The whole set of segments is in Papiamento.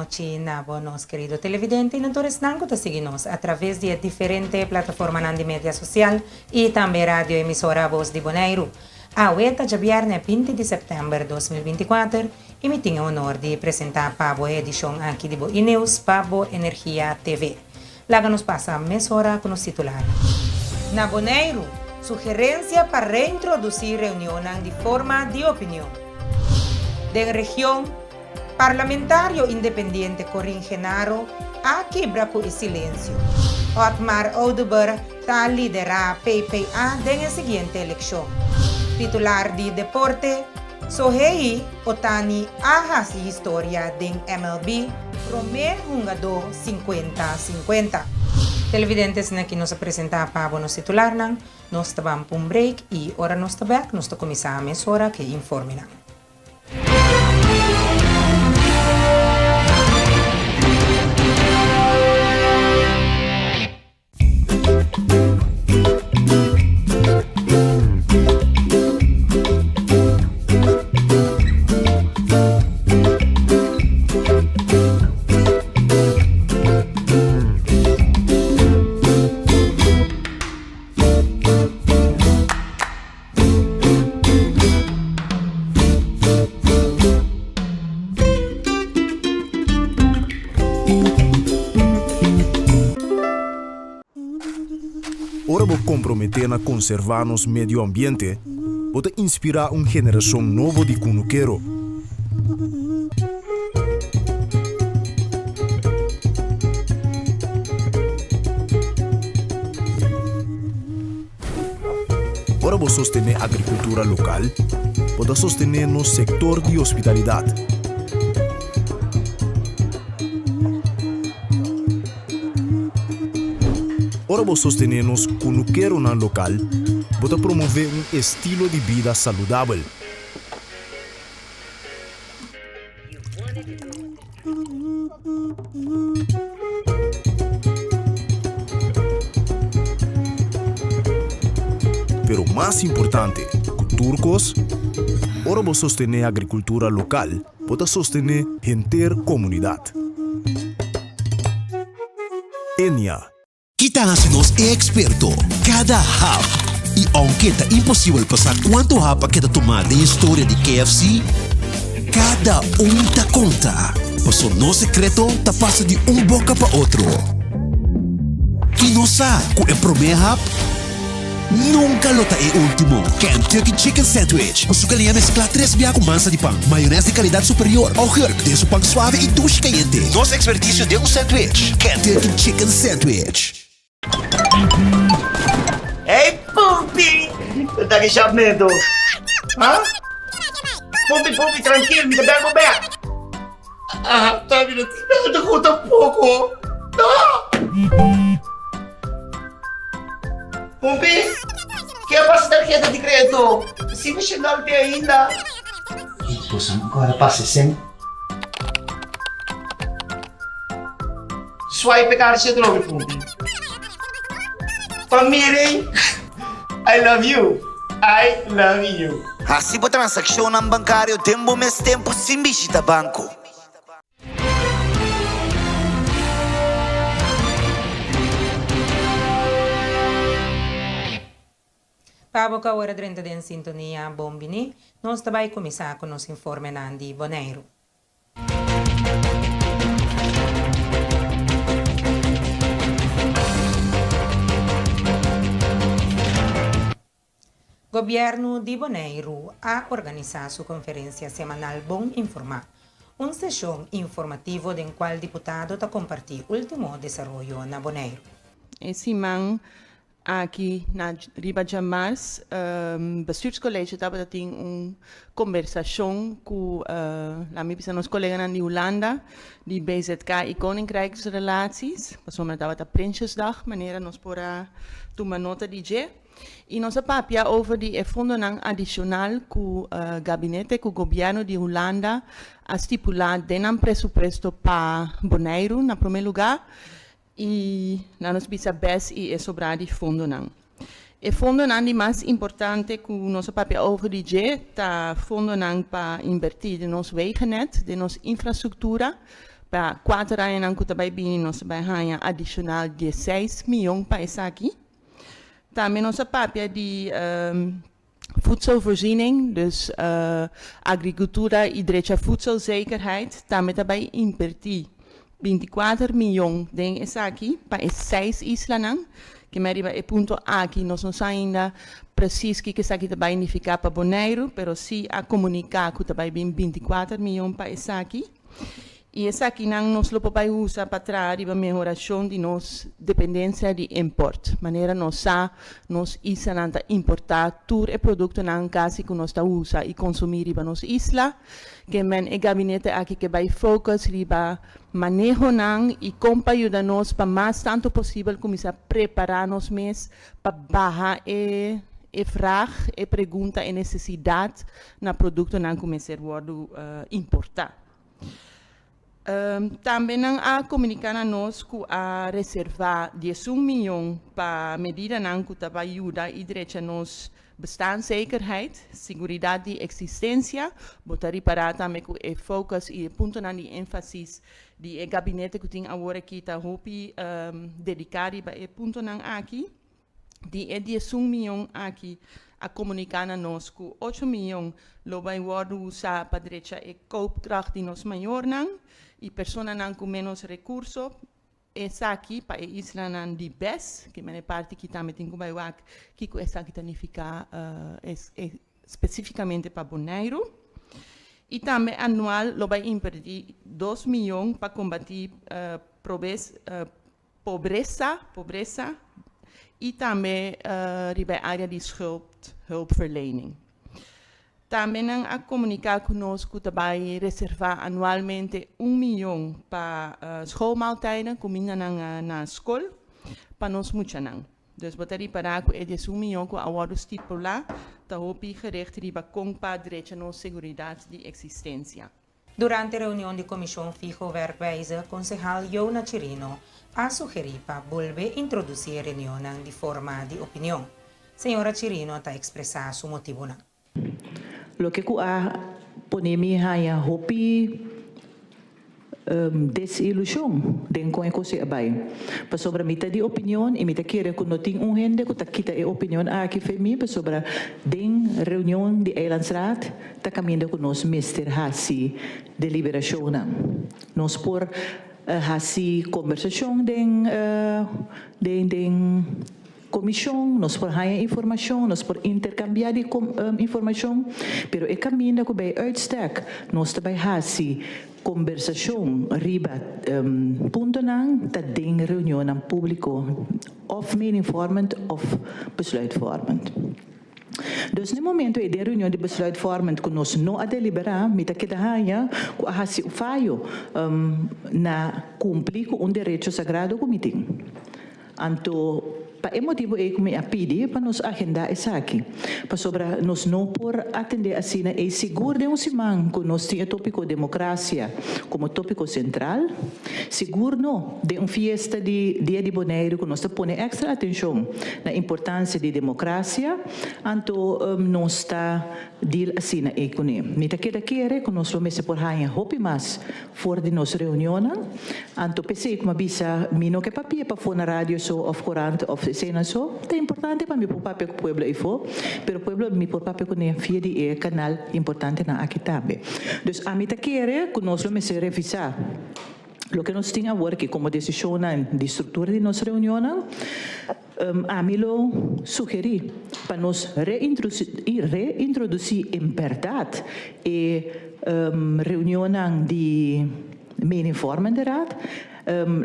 anochi na bo nos kerido televidente y na tur esnan ku ta sigui nos a traves di e diferente plataformanan di media sosial y tambe radio emisora Voz di Boneiru. Awe ta djabièrnè 20 di sèptèmber 2024 y mi tin e honor di presentá pa bo e edishon aki di bo E-Nieuws pa bo Energia TV. Laga nos pasa mesora ku nos titularnan. Na Boneiru, sugerensia pa reintrodusí reunionnan di forma di opinion. Den region, parlamentario independiente Corinne Genaro a kibra ku e silensio. Otmar Oduber ta liderá PPA den e siguiente elekshon. Titular di deporte, Sohei Otani a hasi historia den MLB, promé hungadó sinkuenta sinkuenta. Televidente asina ki nos a presentá pa bo nos titularnan, nos ta ban pa un break i ora nos ta bèk nos ta kuminsá mesora ku e informenan. Ora bo komprometé na konservá nos medio ambiente, bo ta inspirá un generashon nobo di kunukero. Ora bo sostené agrikultura lokal, bo ta sostené nos sektor di hospitalidat. Ora bo sostené nos kunukeronan lokal, bo ta promové un estilo di bida saludabel. Pero mas importante ku tur kos, ora bo sostené agrikultura lokal, bo ta sostené henter komunidat. Enia. Ki ta hasi nos e eksperto? Kada hap! I ounke ta imposibel pa sa kuantu hap a keda tumá den historia di KFC, kada un ta konta, paso nos sekreto ta pasa di un boka pa otro. I nos sa ku e promé hap nunka lo ta e último. Kentucky Chicken Sandwich ku su galiña mesklá tres bia ku mansa di pan, mayonès di kalidat superior, augurk den su pan suave i dushi kayente. Nos ekspertisio den un sandwich, Kentucky Chicken Sandwich. Hey Pumpi! Ta ki shop neto? Ha? Pumpi, Pumpi, trankil, mi ta bel bo bek. Ah, ta mi no tin nada ku tampoko. Ah! Pumpi, ke a pasa tarheta di kredito? Si mi shendal te ainda. Boso no kòrda pasa esei? Swipe e karchi atrobe, Pumpi. Pa miren, I love you, I love you. Hasi bo transakshonnan bankario den bo mes tempu sin bishita banko. Pa bo ku awor a drenta den sintonia bon bini, nos ta bai kuminsá ku nos informenan di Boneiru. Gobièrnu di Boneiru a organisá su konferensia semanal Bon Informá, un seshon informativo den kual diputado ta kompartí último desaroyo na Boneiru. E siman aki na riba djamars Bestuurscollege tabata tin un kombersashon ku laat mi bisa nos koleganan di Hulanda di BZK i Koninkrijksrelaties pasobra tabata Prinsjesdag manera nos por a tuma nota di dje. I nos a papia over di e fondonan adishonal ku gabinete ku gobièrnu di Hulanda a stipulá den nan presupuesto pa Boneiru na promé lugá i nan nos bisa bes i e sobrá di fondonan. E fondonan di mas importante ku nos a papia over di dje ta fondonan pa inbertí den nos wegennet, den nos infrastruktura. Pa kuater añanan ku ta bai bini nos ta bai haña adishonal diesseis mion pa esaki. Tambe nos a papia di voedselvoorziening, dus agrikultura i drecha voedselzekerheid. Tambe ta bai invertí 24 mion den esaki pa e seis islanan. Ke men riba e punto aki nos no sa ainda presis kiko esaki ta bai nifiká pa Boneiru, pero sí a komuniká ku ta bai bin 24 mion pa esaki. I esakinan nos lo por bai usa pa traha riba mehorashon di nos dependensia di import. Manera nos sa, nos islanan ta importá tur e produktonan kasi ku nos ta usa i konsumí riba nos isla. Ke men e gabinete aki ke bai focus riba manehonan i kon pa yuda nos pa mas tantu posibel kuminsá prepará nos mes pa baha e e vrag, e pregunta, e nesesidat na produktonan ku mester wòrdu importá. Tambe nan a komuniká na nos ku a reservá 11 mion pa medidanan ku ta bai yuda i drecha nos bestaanszekerheid, siguridat di eksistensia. Bo ta ripará tambe ku e focus i e puntonan di énfasis di e gabinete ku tin awor aki ta hopi dediká riba e puntonan aki. Di e 11 mion aki a komuniká na nos ku 8 mion lo bai wòrdu usá pa drecha e koopkracht di nos mayornan i personanan ku ménos rekurso. Esaki pa e islanan di bes, ke men e parti ki tambe tin ku bai wak kiko esaki ta nifiká spesífikamente pa Boneiru. I tambe anual lo bai invertí 2 mion pa kombatí pobresa, pobresa i tambe riba e área di schuldhulpverlening. Tambe nan a komuniká ku nos ku ta bai reservá anualmente 1 mion pa schoolmaaltijden, kumindanan na skol, pa nos muchanan. Dus bo ta ripará ku e 11 mion ku a wòrdu stipulá ta hopi gericht riba kon pa drecha nos seguridat di eksistensia. Durante reunion di Komishon Fiho Werkwijze, konsehal Jona Chirino a sugerí pa bolbe introdusí e reunionnan di forma di opinion. Señora Chirino ta ekspresá su motibunan. Loke ku a pone mi haña hopi desilushon den kon e kos ei a bai. Pasobra mi ta di opinion i mi ta kere ku no tin un hende ku ta kita e opinion aki fe mi pasobra den reunion di Eilandsraad ta kaminda ku nos mester hasi deliberashonnan. Nos por hasi kombersashon den den den komishon, nos por haña informashon, nos por interkambiá di informashon, pero e kaminda ku bai uitstek nos ta bai hasi kombersashon riba puntonan ta den reunionnan públiko òf meningvormend òf besluitvormend. Dus na e momento ei den reunion di besluitvormend ku nos no a deliberá, mi ta keda haña ku a hasi un fayo na kumpli ku un derecho sagrado ku mi tin. Anto pa e motibu ei ku mi a pidi pa nos agendá esaki, pasobra nos no por atendé asina ei sigur den un siman ku nos tin e tópiko demokrasia komo tópiko sentral, Sigur no, den un fiesta di Dia di Boneiru ku nos ta pone èkstra atenshon na importansia di demokrasia, anto nos ta deal asina ei kuné. Mi ta keda kere ku nos lo mester por haña hopi mas for di nos reunionnan, anto p'esei ku mi a bisa mi no ke papia pafó na radio so òf korant òf eseinan so, ta importante pa mi por papia ku pueblo eifó, pero pueblo mi por papia kuné via di e kanal importantenan aki tambe. Dus ami ta kere ku nos lo mester revisá loke nos tin awor aki komo desishonnan di struktura di nos reunionnan. Ami lo sugerí pa nos reintrodusí en bèrdat e reunionnan di Meningvormende Raad.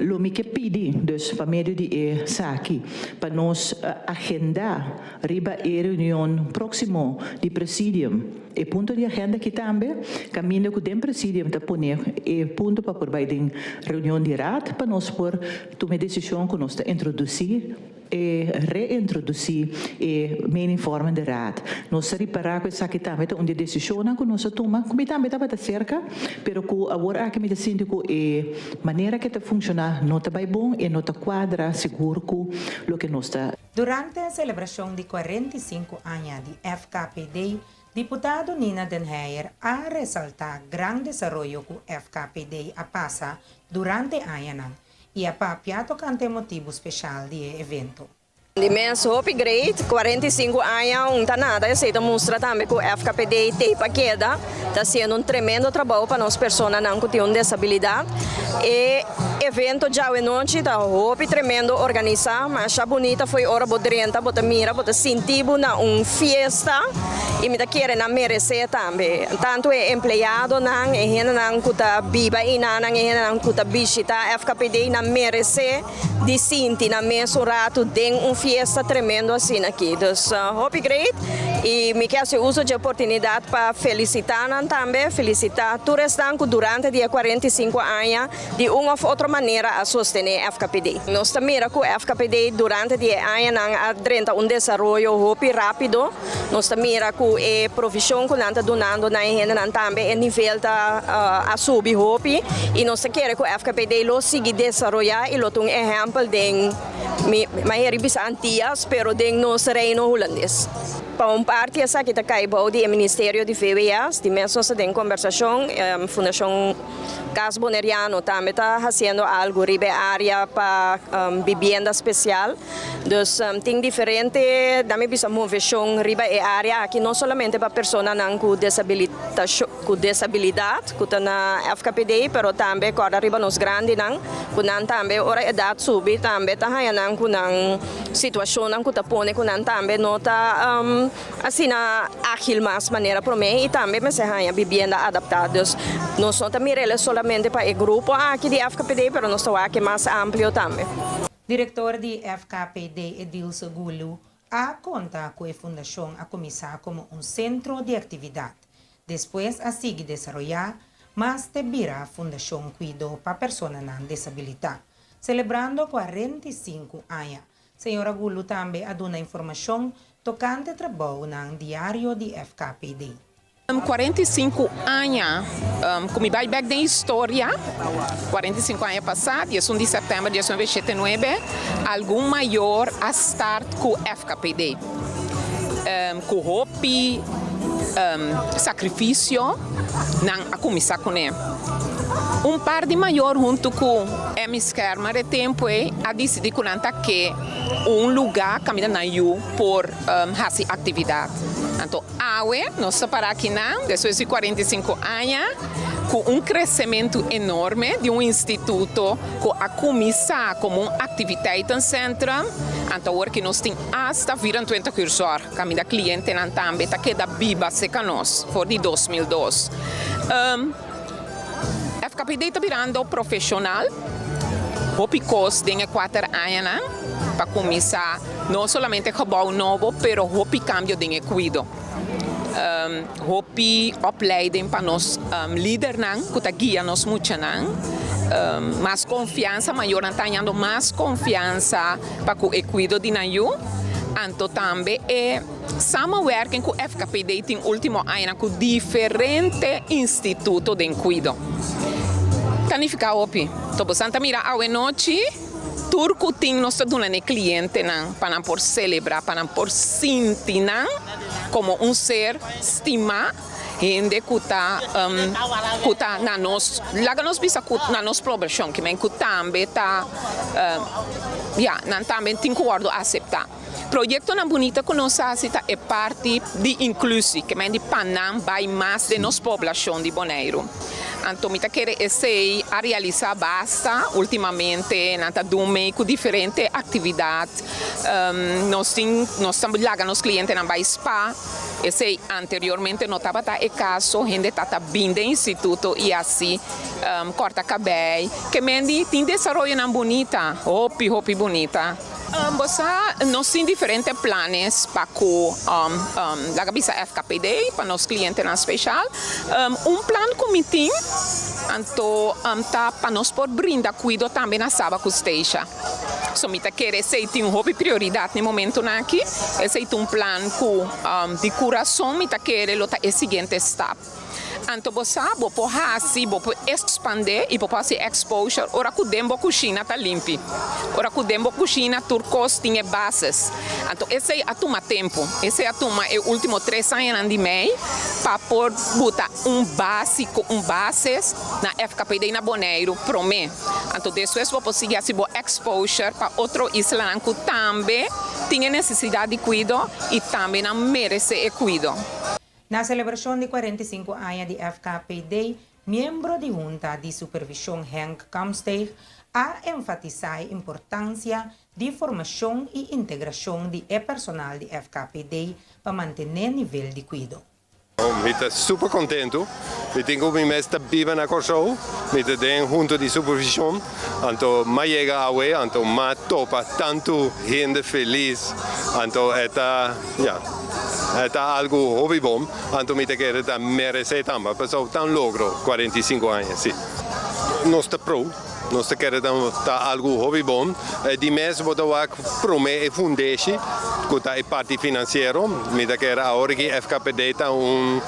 Lo mi ke pidi, dus pa medio di esaki, pa nos agendá riba e reunion próksimo di presidium e punto di agenda aki tambe, kaminda ku den presidium ta pone e punto pa por bai den reunion di raad pa nos por tuma e desishon ku nos ta introdusí e reintrodusí e meningvormende raad. Nos ta ripará ku esaki tambe ta un di e desishonnan ku nos a tuma, ku mi tambe tabata serka, pero ku awor aki mi ta sinti ku e manera ku e ta funshoná no ta bai bon, e no ta kuadra sigur ku loke nos ta. Durante e selebrashon di 45 aña di FKPD, Diputado Nina Den Heyer a resaltá gran desaroyo ku FKPD a pasa durante añanan i a papia tokante e motibu speshal di e evento. Di mes hopi great, 45 aña un ta nada, esei ta mustra tambe ku FKPD t'ei pa keda, ta hasiendo un tremendo trabou pa nos personanan ku tin un desabilidat. E evento djawe nochi ta hopi tremendo organisá, masha bunita fo'i ora bo drenta bo ta mira, bo ta sinti bo na un fiesta i mi ta kere nan meresé tambe. Tantu e empleadonan, e hendenan ku ta biba einanan, e hendenan ku ta bishitá FKPD nan meresé di sinti nan mes un ratu den un fiesta tremendo asina aki. Dus hopi great i mi ke hasi uso dje oportunidat pa felisitá nan tambe, felisitá tur esnan ku durante di e 45 aña di un òf otro manera a sostené FKPD. Nos ta mira ku FKPD durante di e añanan a drenta un desaroyo hopi rápido. Nos ta mira ku e provishon ku nan ta dunando na e hendenan tambe e nivel ta a subi hopi i nos ta kere ku FKPD lo sigui desaroyá i lo ta un ehèmpel den, mi a heri bisa Antias, pero den nos Reino Hulandes. Pa un parti esaki ta kai bou di e Ministerio di VWS, di mes nos ta den kombersashon, Fundashon Cas Boneriano tambe ta hasiendo algu riba e área pa bibienda spesial. Dus tin diferente, dame bisa, moveshon riba e área aki, no solamente pa personanan ku ku desabilidat ku ta na FKPD, pero tambe kòrda riba nos grandinan, ku nan tambe ora edat subi tambe ta haña nan ku nan situashonnan ku ta pone ku nan tambe no ta asina ágil mas manera promé i tambe mester haña bibienda adaptá. Dus nos no ta mir'el solamente pa e grupo aki di FKPD, pero nos ta wak e mas amplio tambe. Direktor di FKPD Edilse Gulu a konta ku e fundashon a kuminsá komo un sentro di aktividat. Despues a sigui desaroyá mas te bira Fundashon Kuido pa Personanan Desabilitá, selebrando 45 aña. Señora Gulu tambe a duna informashon tokante trabounan diario di FKPD. 45 aña, ku mi bai bèk den historia, 45 aña pasá, 11 di sèptèmber di 1979, algun mayor a start ku FKPD. Ku hopi sakrifisio nan a kuminsá kuné. Un par di mayor huntu ku Emmy Schermer e tempu ei a disidí ku nan ta ke un lugá kaminda nan yu por hasi aktividat. Anto awe nos ta para akinan despues di 45 aña ku un kresementu enorme di un instituto ku a kuminsá komo un activiteitencentrum, anto awor ki nos tin asta 24 uur zorg kaminda klientenan tambe ta keda biba serka nos for di 2002. FKPD ta birando profeshonal, hopi kos den e kuater añanan pa kuminsá no solamente gebou nobo pero hopi kambio den e kuido. Hopi opleiding pa nos lidernan ku ta guia nos muchanan. Mas konfiansa, mayornan ta hañando mas konfiansa pa ku e kuido di nan yu. Anto tambe e samenwerking ku FKPD tin último añanan ku diferente instituto den kuido ta nifiká hopi. Anto bosan ta mira awenochi tur ku tin nos ta duna n'e klientenan pa nan por selebrá, pa nan por sinti nan komo un ser stimá, hende ku ta ku ta na nos, laga nos bisa ku na nos poblashon, kimen ku tambe ta ya, nan tambe tin ku wòrdu aseptá. Proyektonan bunita ku nos hasi ta e parti di inklusi, ke men di pa nan bai mas den nos poblashon di Boneiru. Anto mi ta kere esei a realisá basta últimamente, nan ta dun mei ku diferente aktividat. Nos tin, nos ta laga nos klientenan bai spa, esei anteriormente no tabata e kaso, hende ta ta bin den instituto i hasi kòrta kabei. Ke men di tin desaroyonan bunita, hopi hopi bunita. Bo sa, nos tin diferente planes pa ku laga bisa FKPD, pa nos klientenan speshal. Un plan ku mi tin anto ta pa nos por brinda kuido tambe na Saba ku Statia. So mi ta kere esei tin un hopi prioridat na e momentunan aki. Esei ta un plan ku di kurason mi ta kere lo ta e siguiente stap. Anto bo sa bo por hasi, bo por expande y bo por hasi exposure ora cu den bo cushina ta limpi. Ora cu den bo cushina tur cos tin e bases. Anto esey a tuma tempo. Esey a tuma e ultimo tres añanan di mei pa por buta un basico, un bases na FKPD na Boneiru prome. Anto despues bo por sigui hasi bo exposure pa otro islanan cu tambe tin e necesidad di cuido y tambe nan merece e cuido. Na selebrashon di 45 aña di FKPD, miembro di Hunta di Supervishon Henk Kamsteeg a enfatisá e importansia di formashon i integrashon di e personal di FKPD pa mantené nivel di kuido. Mi ta super kontentu. Mi tin ku mi mes ta biba na Kòrsou. Mi ta den Hunta di Supervishon. Anto m'a yega awe, anto m'a topa tantu hende felis. Anto e ta, ya, e ta algu hopi bon. Anto mi ta kere ta meresé tambe, pasobra ta un logro, 45 aña, si. Nos ta pro, nos ta kere ta ta algu hopi bon. Di mes bo ta wak promé e fundeshi, ku ta e parti finansiero. Mi ta kere awor aki FKPD ta un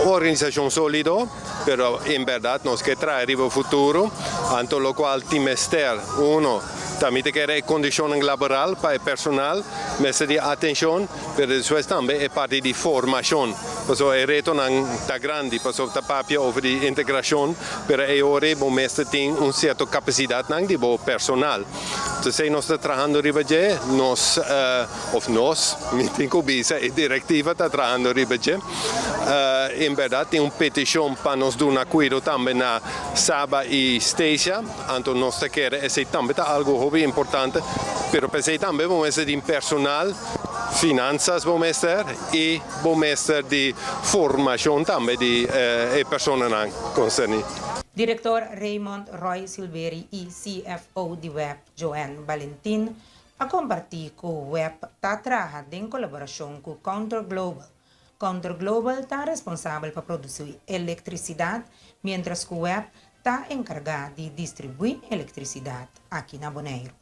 organisashon sólido. Pero en berdad nos ke traha riba futuro, anto locual tin mester, uno, ta mi ta kere e condicionnan laboral pa e personal mester di atencion, pero despues tambe e parti di formacion, pasobra e retonan ta grandi, pasobra ta papia over di integracion, pero e ora bo mester tin un cierto capacidadnan di bo personal. Entonces nos ta trahando riba dje, nos, of nos, mi tin cu bisa, e directiva ta trahando riba dje. En berdad tin un peticion pa nos duna cuido tambe na Saba y Statia, anto nos ta kere esey tambe ta algo hopi importante, pero p'esey tambe bo mester tin personal, finanzas bo mester y bo mester di formacion tambe di e personanan concerni. Direktor Raymond Roy Silveri i CFO di web Joanne Balentin a kompartí ku web ta traha den kolaborashon ku Counter Global. Counter Global ta responsabel pa produsí elektrisidat, miéntras ku web ta enkargá di distribuí elektrisidat aki na Boneiru.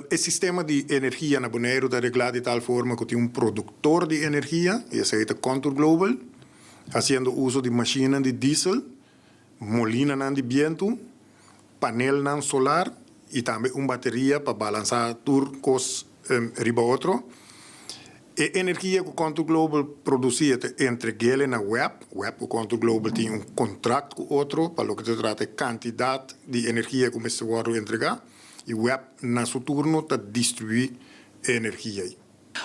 E sistema di energia na Boneiru ta reglá di tal forma ku tin un produktor di energia, i esei ta Contour Global, hasiendo uso di mashinnan di diesel, molinanan di bientu, panelnan solar i tambe un bateria pa balansá tur kos riba otro. E energia ku Contour Global produsí e ta entreg'el na web. Web ku Contour Global tin un kontrakt ku otro pa loke ta trata e kantidat di energia ku mester wòrdu entregá i web na su turno ta distribuí e energia ei.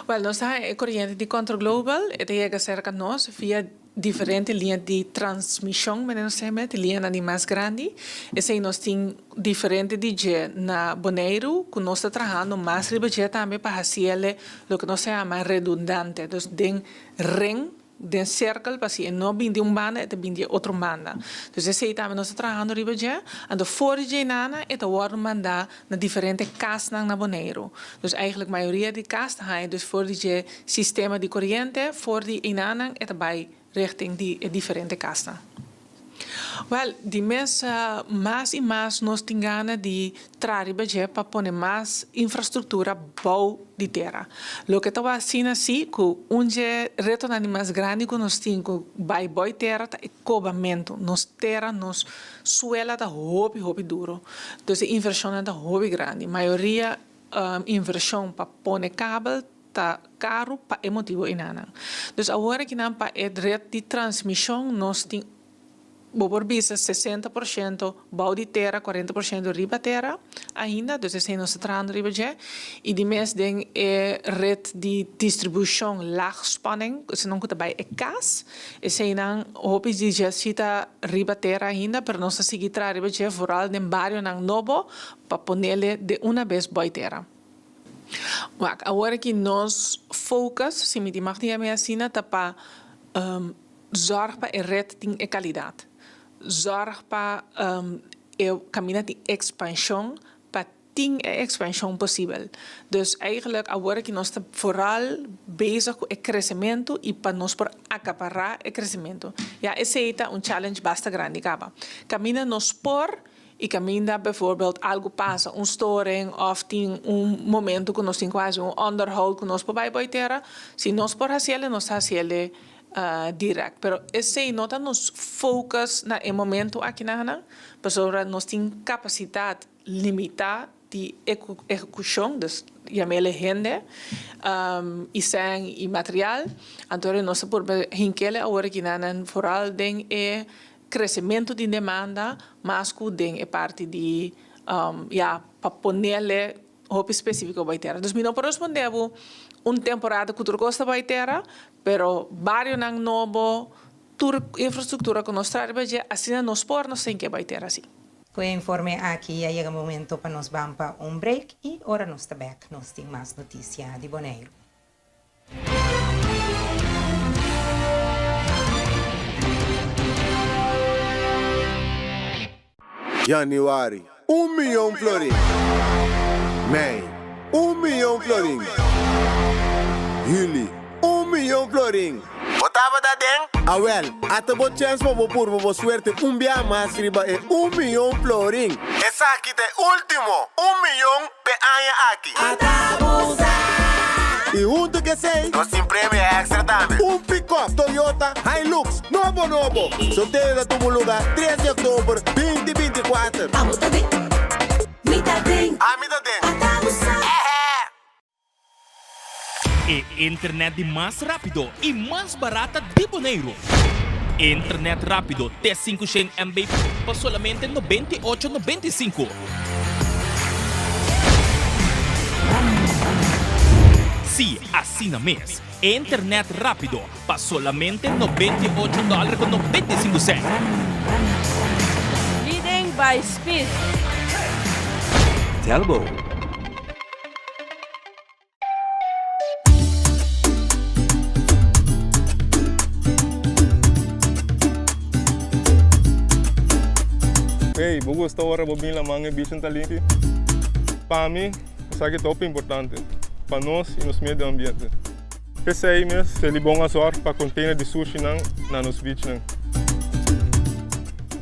Wèl, nos ta haña e koriente di Contour Global, e ta yega serka nos via diferente liña di transmishon, manera nos ta yama, e liñanan di mas grandi. Esei nos tin diferente di dje na Boneiru ku nos ta trahando mas riba dje tambe pa hasiel loke nos ta yama redundante, dus den ring. Den sirkel pa si e no bin di un banda e ta bin di e otro banda. Dus esei tambe nos ta trahando riba dje. Anto for di dje nana e ta wòrdu mandá na diferente kasnan na Boneiru. Dus eigenlijk mayoria di kas ta haña dus for di dje sistema di koriente for di enanan e ta bai richting di e diferente kasnan. Wèl, di mes mas i mas nos tin gana di traha riba dje pa pone mas infrastruktura bou di tera. Loke ta wak asina si ku un dje retonan di mas grandi ku nos tin ku bai bou tera ta e kobamentu. Nos tera, nos suela ta hopi hopi duro. Dus e invershonnan ta hopi grandi. Mayoria invershon pa pone kabel ta karu pa e motibu enanan. Dus awor akinan pa e red di transmishon nos tin bo por bisa 60% bou di tera, 40% riba tera ainda, dus esei nos ta trahando riba dje. I di mes den e red di distribushon laagspanning, eseinan ku ta bai e kas, eseinan hopi di dje si ta riba tera ainda, pero nos ta sigui traha riba dje vooral den barionan nobo pa ponele de una bes bou tera. Wak, awor aki nos focus, si mi tin mag di yam'e asina, ta pa zorg pa e red tin e calidad. Zorg pa e caminda tin expansion, pa tin e expansion posibel. Dus eigenlijk awor aki nos ta vooral bezig cu e crecemento y pa nos por acapara e crecemento. Ya esey ta un challenge basta grandi caba. Caminda nos por I kaminda bijvoorbeeld algu pasa, un storing of tin un momento ku nos tin ku hasi un onderhoud ku nos por bai boy tera, si nos por hasiel nos ta hasiel. Direct. Pero esey no ta nos focus na e momento aki nan, pasobra nos tin capacidad limita di ehecucion, dus yamele hende y sèn y material, anto nos ta purba hinkele awor aki nan vooral den e crecemento di demanda mas cu den e parti di ya pa ponele hopi specifico bay tera. Dus mi no por responde bo un temporada cu tur cos ta bay tera, pero barionan nobo, tur infrastructura cu nos traha riba dje, asina nos por nos tin ke bay tera si. Cu e informe aki a yega momento pa nos ban pa un break y ora nos ta bek nos tin mas noticia di Boneiru. Januari, un miyon florin. Mei, un miyon florin. Juli, un miyon florin. Bo tabata den? Awel, ata bo chèns pa bo purba bo suerte un bia mas riba e un miyon florin. Esaki ta e último un miyon p'e aña aki. Ata bo sa! I huntu ku esei, nos tin premio extra tambe. Un pick-up Toyota Hilux nobo nobo! Sorteo ta tuma luga tres di oktober binti 24. Abo ta den, mi ta den. Ami ta den. Ata bo sa! E internet di mas rápido i mas barata di Boneiru. Internet rápido te 500 MB pa solamente 98,95. Sí, asina mes. Internet rápido pa solamente 98 dòler ku 95 sènt. Leading by speed. Telbo. Hey, bo gusta ora bo bin laman e bichin ta limpi? Pa mi, esaki ta hopi importante pa nos y nos medio ambiente. P'esei mes, Selibon a zorg pa container di sushinan na nos beachnan.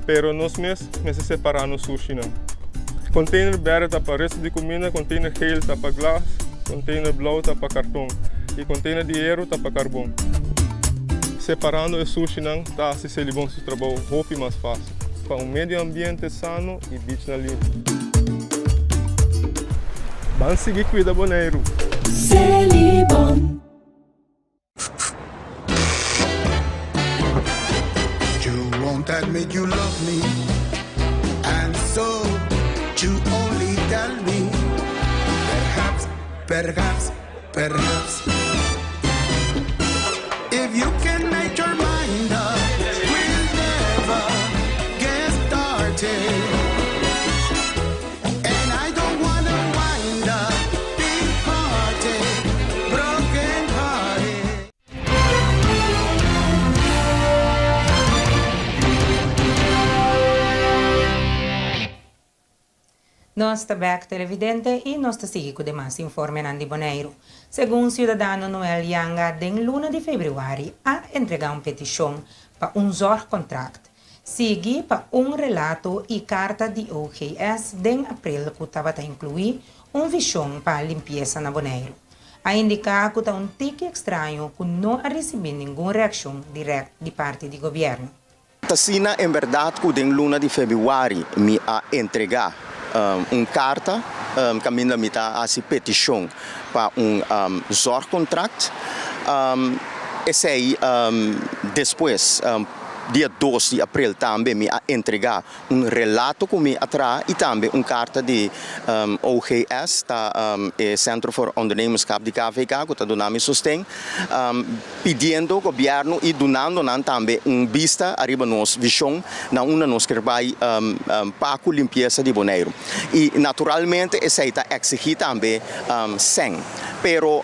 Pero nos mes mester separa nos sushinan. Container berde ta pa resto di cuminda, container geel ta pa glas, container blauw ta pa carton y container di hero ta pa carbon. Separando e sushinan ta haci Selibon su trabou hopi mas facil pa un medio ambiente sano y beachnan limpi. Ban sigui cuida Boneiru! Selibon. You won't admit you love me And so you only tell me Perhaps, perhaps, perhaps If you can make your mind up We'll never get started And I don't wanna wind up Departed, broken hearted Nos ta bek televidente y nos ta sigui cu demas informenan di Boneiru. Segun ciudadano Noel Yanga den luna di februari a entrega un peticion pa un zorgcontract, sigui pa un relato y carta di OGS den april cu tabata inclui un vision pa limpiesa na Boneiru. A indica cu ta un tiki extraño cu no a ricibi ningun reaccion direct di parti di gobierno. Ta asina en berdad cu den luna di februari mi a entrega un carta caminda mi ta haci peticion pa un zorgcontract. Esey despues dia dos di april tambe mi a entrega un relato cu mi a traha y tambe un carta di OGS, ta e Centro voor Ondernemerschap di KVK cu ta duna mi sosten, pidiendo gobierno y dunando nan tambe un bista ariba nos vision na unda nos kier bay pa cu limpieza di Boneiru. Y naturalmente esey ta exigi tambe cen. Pero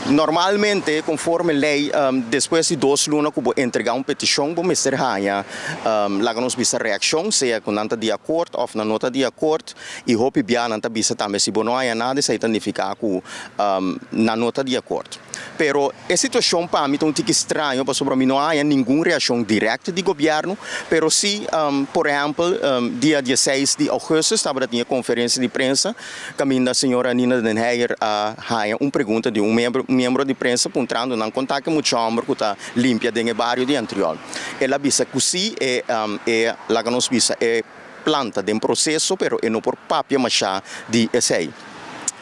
normalmente conforme ley despues di dos luna cu bo entrega un peticion bo mester haya Laga nos bisa reaccion, sea cu nan ta di acord of nan no ta di acord, y hopi bia nan ta bisa tambe si bo no haya nada esey ta nifica cu nan no ta di acord. Pero e situashon pa mi ta un tiki straño pasobra mi no a haña ningun reakshon dirèkt di gobièrnu, pero si por ehèmpel dia dieseis di ougùstùs tabata tin e konferensia di prensa kaminda señora Nina den Heyer a haña un pregunta di un miembro di prensa puntrando nan kon ta ku e mucha hòmber ku ta limpia den e bario di Antriol. El a bisa ku si e e laga nos bisa e plan ta den proseso pero e no por papia mashá di esei.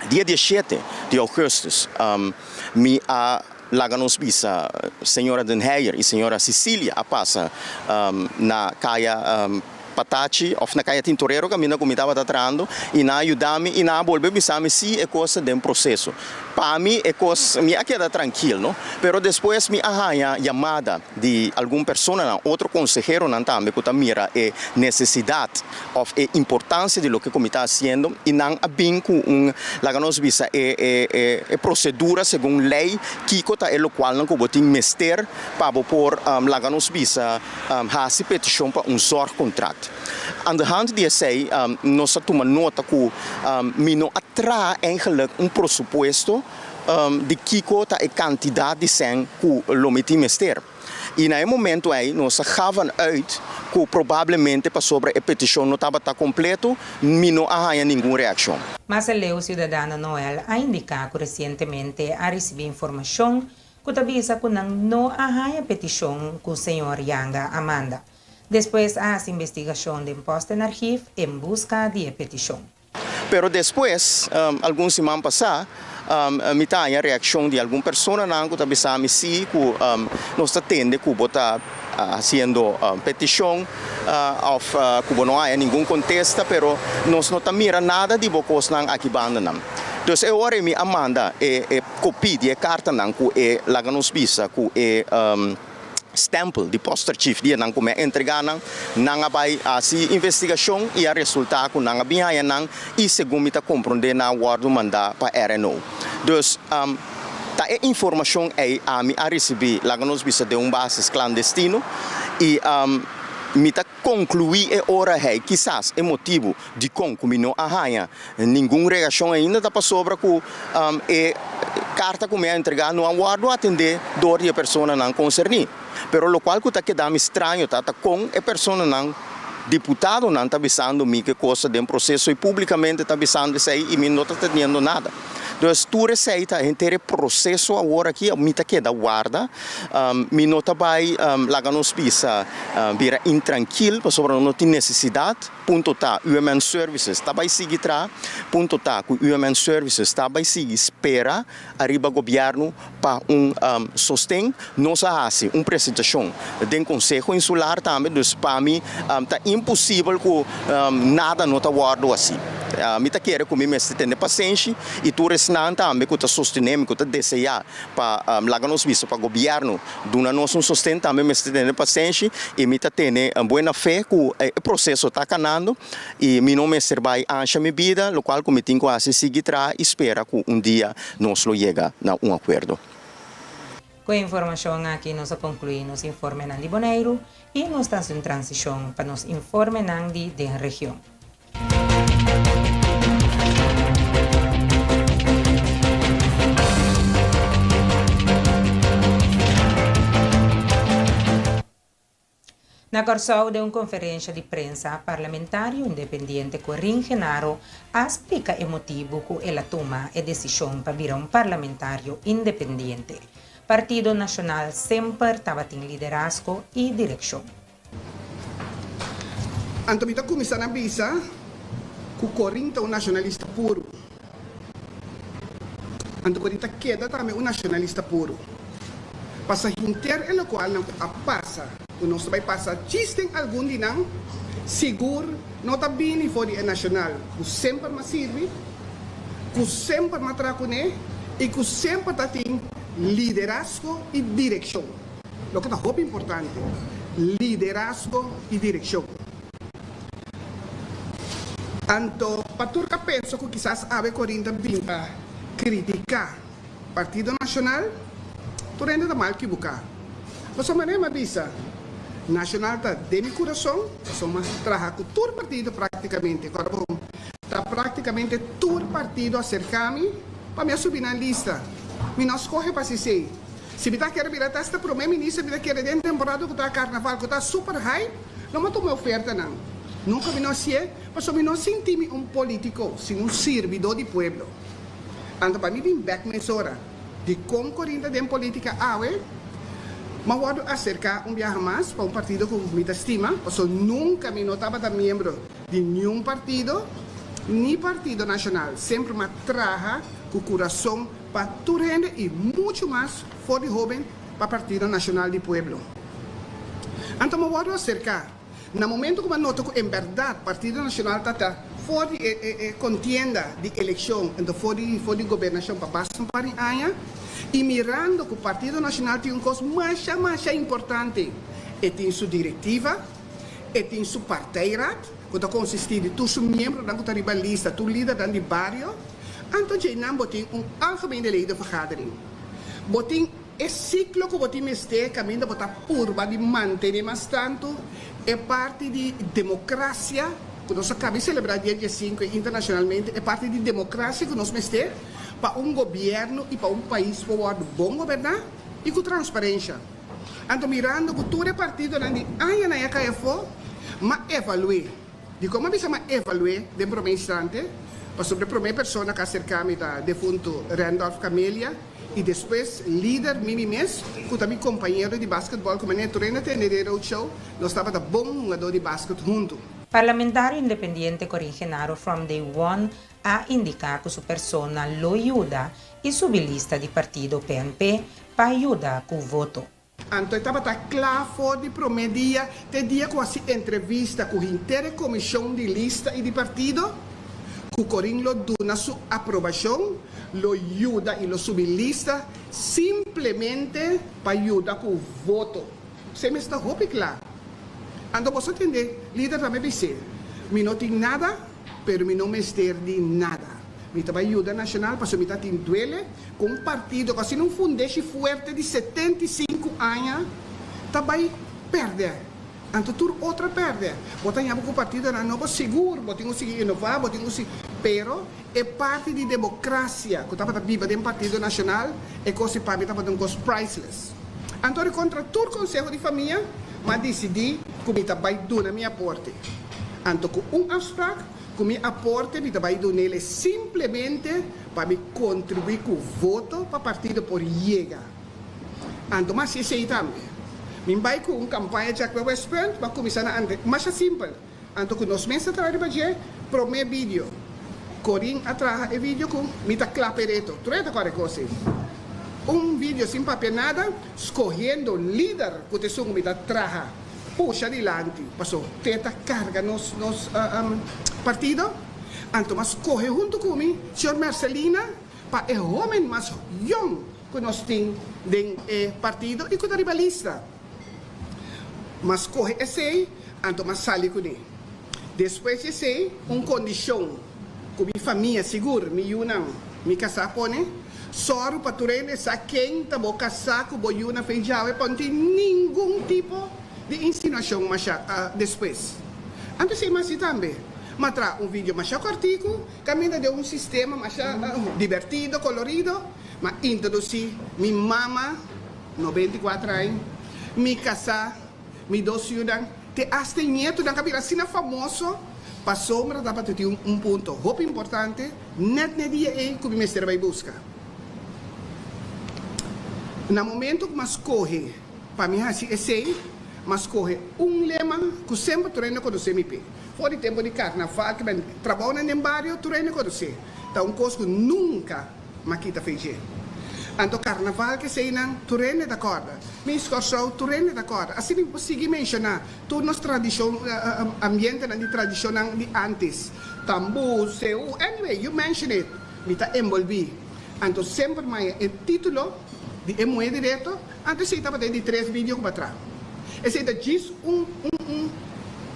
Dia dieshete di ougùstùs mi a laga nos bisa señora Den Heyer i señora Cecilia a pasa na kaya Patachi òf na kaya Tintorero kaminda ku mi tabata trahando i nan a yuda mi i nan a bolbe bisa mi si e kos ta den proseso. Pa mi e kos mi a keda trankil no, pero despues mi a haña yamada di algun personanan, otro konseheronan tambe ku ta mira e nesesidat òf e importansia di loke ku mi ta hasiendo i nan a bin ku un, laga nos bisa e e e prosedura segun lei kiko ta e lokualnan ku bo tin mester pa bo por laga nos bisa hasi petishon pa un zorgcontract. Aan de hand di esei nos a tuma nota ku mi no a traha eigenlijk un prosupuesto di kiko ta e kantidat di sèn ku lo mi tin mester. I na e momentu ei nos a gavan uit ku probablemente pasobra e petishon no tabata kompleto, mi no a haña ningun reakshon. Mas aleu siudadano Noel a indiká ku resientemente a risibí informashon ku ta bisa ku nan no a haña petishon ku señor Janga a manda. Despues a hasi investigashon den Postenarchief en buska di e petishon. Pero despues, algun siman pasá, mi ta haña reakshon di algun personanan ku ta bisa mi sí ku nos ta tende ku bo ta hasiendo petishon òf ku bo no haña ningun kontesta, pero nos no ta mira nada di bo kosnan aki bandanan. Dus e ora ei mi a manda e kopí di e kartanan ku e laga nos bisa ku e. Stempel di posterchief di e nan ku mi a entregá nan, nan a bai hasi investigashon i a resultá ku nan a bin haña nan i segun mi ta komprondé nan a wòrdu mandá pa RNO. Dus, ta e informashon ei ami a risibí, laga nos bisa den un basis klandestino i mi ta konkluí e ora ei kisas e motibu dikon ku mi no a haña ningun reakshon ainda ta pasobra ku e karta ku mi a entregá no a wòrdu atendé dor di e personanan konserní. Pero lokual ku ta keda mi straño ta ta kon e personanan, diputadonan ta bisando mi ku e kos ta den proseso i públikamente ta bisando esei i mi no ta teniendo nada. Dus tur esei ta henter e proseso awor aki mi ta keda warda. Mi no ta bai laga nos bisa bira intrankil pasobra no tin nesesidat. Punto ta, UMN Services ta bai sigui traha. Punto ta ku UMN Services ta bai sigui spera ariba gobièrnu pa un sosten. Nos a hasi un presentashon den Konseho Insular tambe, dus pa mi ta imposibel ku nada no ta wòrdu hasi. Mi ta kere ku mi mester tene pasenshi i tur esnan tambe ku ta sostené mi, ku ta deseá pa laga nos bisa pa gobièrnu duna nos un sosten tambe mester tene pasenshi i mi ta tene buena fe ku e proseso ta kanando i mi no mester bai ansha mi bida lokual ku mi tin ku hasi sigui traha i spera ku un dia nos lo yega na un akuerdo. Ku e informashon aki nos a konkluí nos informenan di Boneiru i nos ta hasi un transishon pa nos informenan di den region. Na Kòrsou den un konferensha di prensa, parlamentario independiente Corinne Genaro a splika e motibu ku el a tuma e desishon pa bira un parlamentario independiente. Partido Nashonal semper tabatin liderazgo i direkshon. Anto mi ta kuminsá na bisa ku Corin ta un nashonalista puru. Anto Corin ta keda tambe un nashonalista puru. Pasa hinter e lokualnan ku a pasa, ku nos ta bai pasa djis den algun di nan, sigur no ta bini for di e nashonal ku semper m'a sirbi, ku semper m'a traha kuné i ku semper ta tin liderazgo i direkshon. Loke ta hopi importante, liderazgo i direkshon. Anto pa tur ka pensa ku kisas awe Corinne ta bin pa kritiká Partido Nashonal, tur hende ta mal kibuká. Pasobra manera mi a bisa, Nashonal ta den mi kurason, pasobra mi a traha ku tur partido praktikamente. Kòrda bon, ta praktikamente tur partido a serká mi pa mi a subi nan lista. Mi no a skohe pa hasi esei. Si mi ta kere bira tasta prome minister mi ta kere den temporada ku ta karnaval ku ta super hype lo mi a tuma e ofertanan. Nunka mi no hasié pasobra mi no sinti mi un politiko sino un sirbidó di pueblo. Anto pa mi bin bek mesora dikon Corinne ta den politika awe mi a wòrdu aserká un biaha mas pa un partido ku mi ta stima pasobra nunka mi no tabata miembro di niun partido ni partido nashonal. Semper mi a traha ku kurason pa tur hende i muchu mas for di hoben pa Partido Nashonal di Pueblo. Anto mi a wòrdu aserká na momento ku mi a nota ku en bèrdat Partido Nashonal ta ta for di e e kontienda di elekshon anto for di for di gobernashon pa basta un par di aña i mirando ku Partido Nashonal tin un kos masha masha importante, e tin su direktiva, e tin su partijraad ku ta konsistí di tur su miembronan ku ta riba lista, tur lidernan di bario. Anto djeinan bo tin un algemene ledenvergadering. Bo tin e siklo ku bo tin mester kaminda bo ta purba di mantene mas tantu e parti di demokrasia ku nos a kabi selebrá dia diesinku internashonalmente, e parti di demokrasia ku nos mester pa un gobièrnu i pa un pais por wòrdu bon goberná i ku transparensha. Anto mirando ku tur e partidonan di añanan a kai afó, m'a evalu'é. Dikon m'a bisa m'a evalu'é den promé instante? Pasobra e promé persona ku a aserká mi ta defuntu Randolph Camelia i despues lider Mimi mes, ku ta mi kompañero di basketbòl ku manera tur hende a tende den Roadshow, nos tabata bon hungadó di basket huntu. Parlamentario independiente Corin Genaro from day one a indiká ku su persona lo yuda i subi lista di partido PNP pa yuda ku voto. Anto e tabata kla for di promé dia te dia ku hasi entrevista ku henter e komishon di lista i di partido, ku Corin lo duna su aprobashon, lo yuda i lo subi lista simplemente pa yuda ku voto. Esei mes ta hopi kla. Anto boso tende, lider tambe bis'é, Mi no tin nada, pero mi no mester di nada. Mi ta bai yuda Nacional pasobra mi ta tin duele ku un partido ku asina un fundeshi fuerte di 75 aña ta bai pèrdè. Anto tur otro a pèrdè. Bo ta ña bo ku partidonan nobo sigur bo tin ku sigui inová, bo tin ku sigui, pero e parti di demokrasia ku tabata biba den Partido Nacional e kos di pa mi tabata un kos priceless. Anto di kontra tur konseho di famia m'a disidí ku mi ta bai duna mi aporte. Anto ku un afsprak. Ku mi aporte mi ta bai dunele simplemente pa mi kontribuí ku voto pa partido por yega. Anto mas esei tambe. Mi bai ku un kampaña djak pa Westpunt, bo a kuminsá na ante masha simpel. Anto ku nos mes a traha riba dje, promé video. Corin a traha e video ku mi ta kla p'e reto. Tur e ta kòrda e kos ei. Un video sin papia nada, skohiendo lider ku ta esun ku mi ta traha. Pusha dilanti, paso te ta carga nos nos partido, anto mas coge hunto cu mi señor Mercelina pa e homen mas yong cu nos tin den e partido y cu ta riba lista. Mas coge esey, anto mas sali cune. Despues di esey, un condicion cu mi famia, sigur mi yunan, mi casá pone, sòru pa tur hende sa ken ta bo casá cu bo yunan fe djawe pa no tin ningun tipo di insinuacion masha despues. Anto esey masi tambe. M'a traha un video masha cortico caminda den un sistema masha divertido, colorido. M'a introduci mi mama, 94 aña, mi casá, Mi dos yunan, te asta e ñetunan ka bira asina famoso pasobra tabata tin un punto hopi importante nèt n'e dia ei ku mi mester bai buska. Na momento ku mi a skohe pa mi hasi esei, mi a skohe un lema ku semper tur hende konosé mi p'e. For di tempu di karnaval, trabounan den bario tur hende konosé. Ta un kos ku nunka Ma kita fe dje. Anto karnaval keseinan tur hende ta kòrda. Mis Kòrsou tur hende ta kòrda. Asina mi por sigui menshoná tur nos tradishon, ambientenan di tradishonnan di ántes. Tambú, seú, anyway, you mention it, mi ta enbolbí. Anto semper maya e título di e muhé di reto, anto esei tabata e di tres video ku bo a traha. Esei ta djis un un un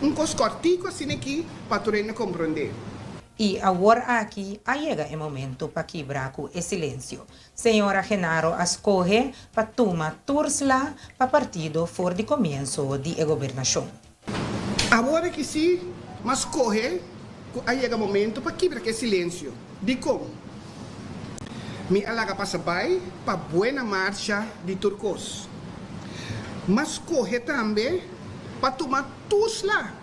un kos kòrtiku asina aki pa tur hende komprondé. I awor aki a yega e momento pa kibra ku e silensio. Señora Genaro a skohe pa tuma tur sla pa partido for di komienso di e gobernashon. Awor aki si m'a skohe ku a yega momento pa kibra ku e silensio. Dikon? Mi a laga pasa bai pa buena marcha di tur kos. M'a skohe tambe pa tuma tur sla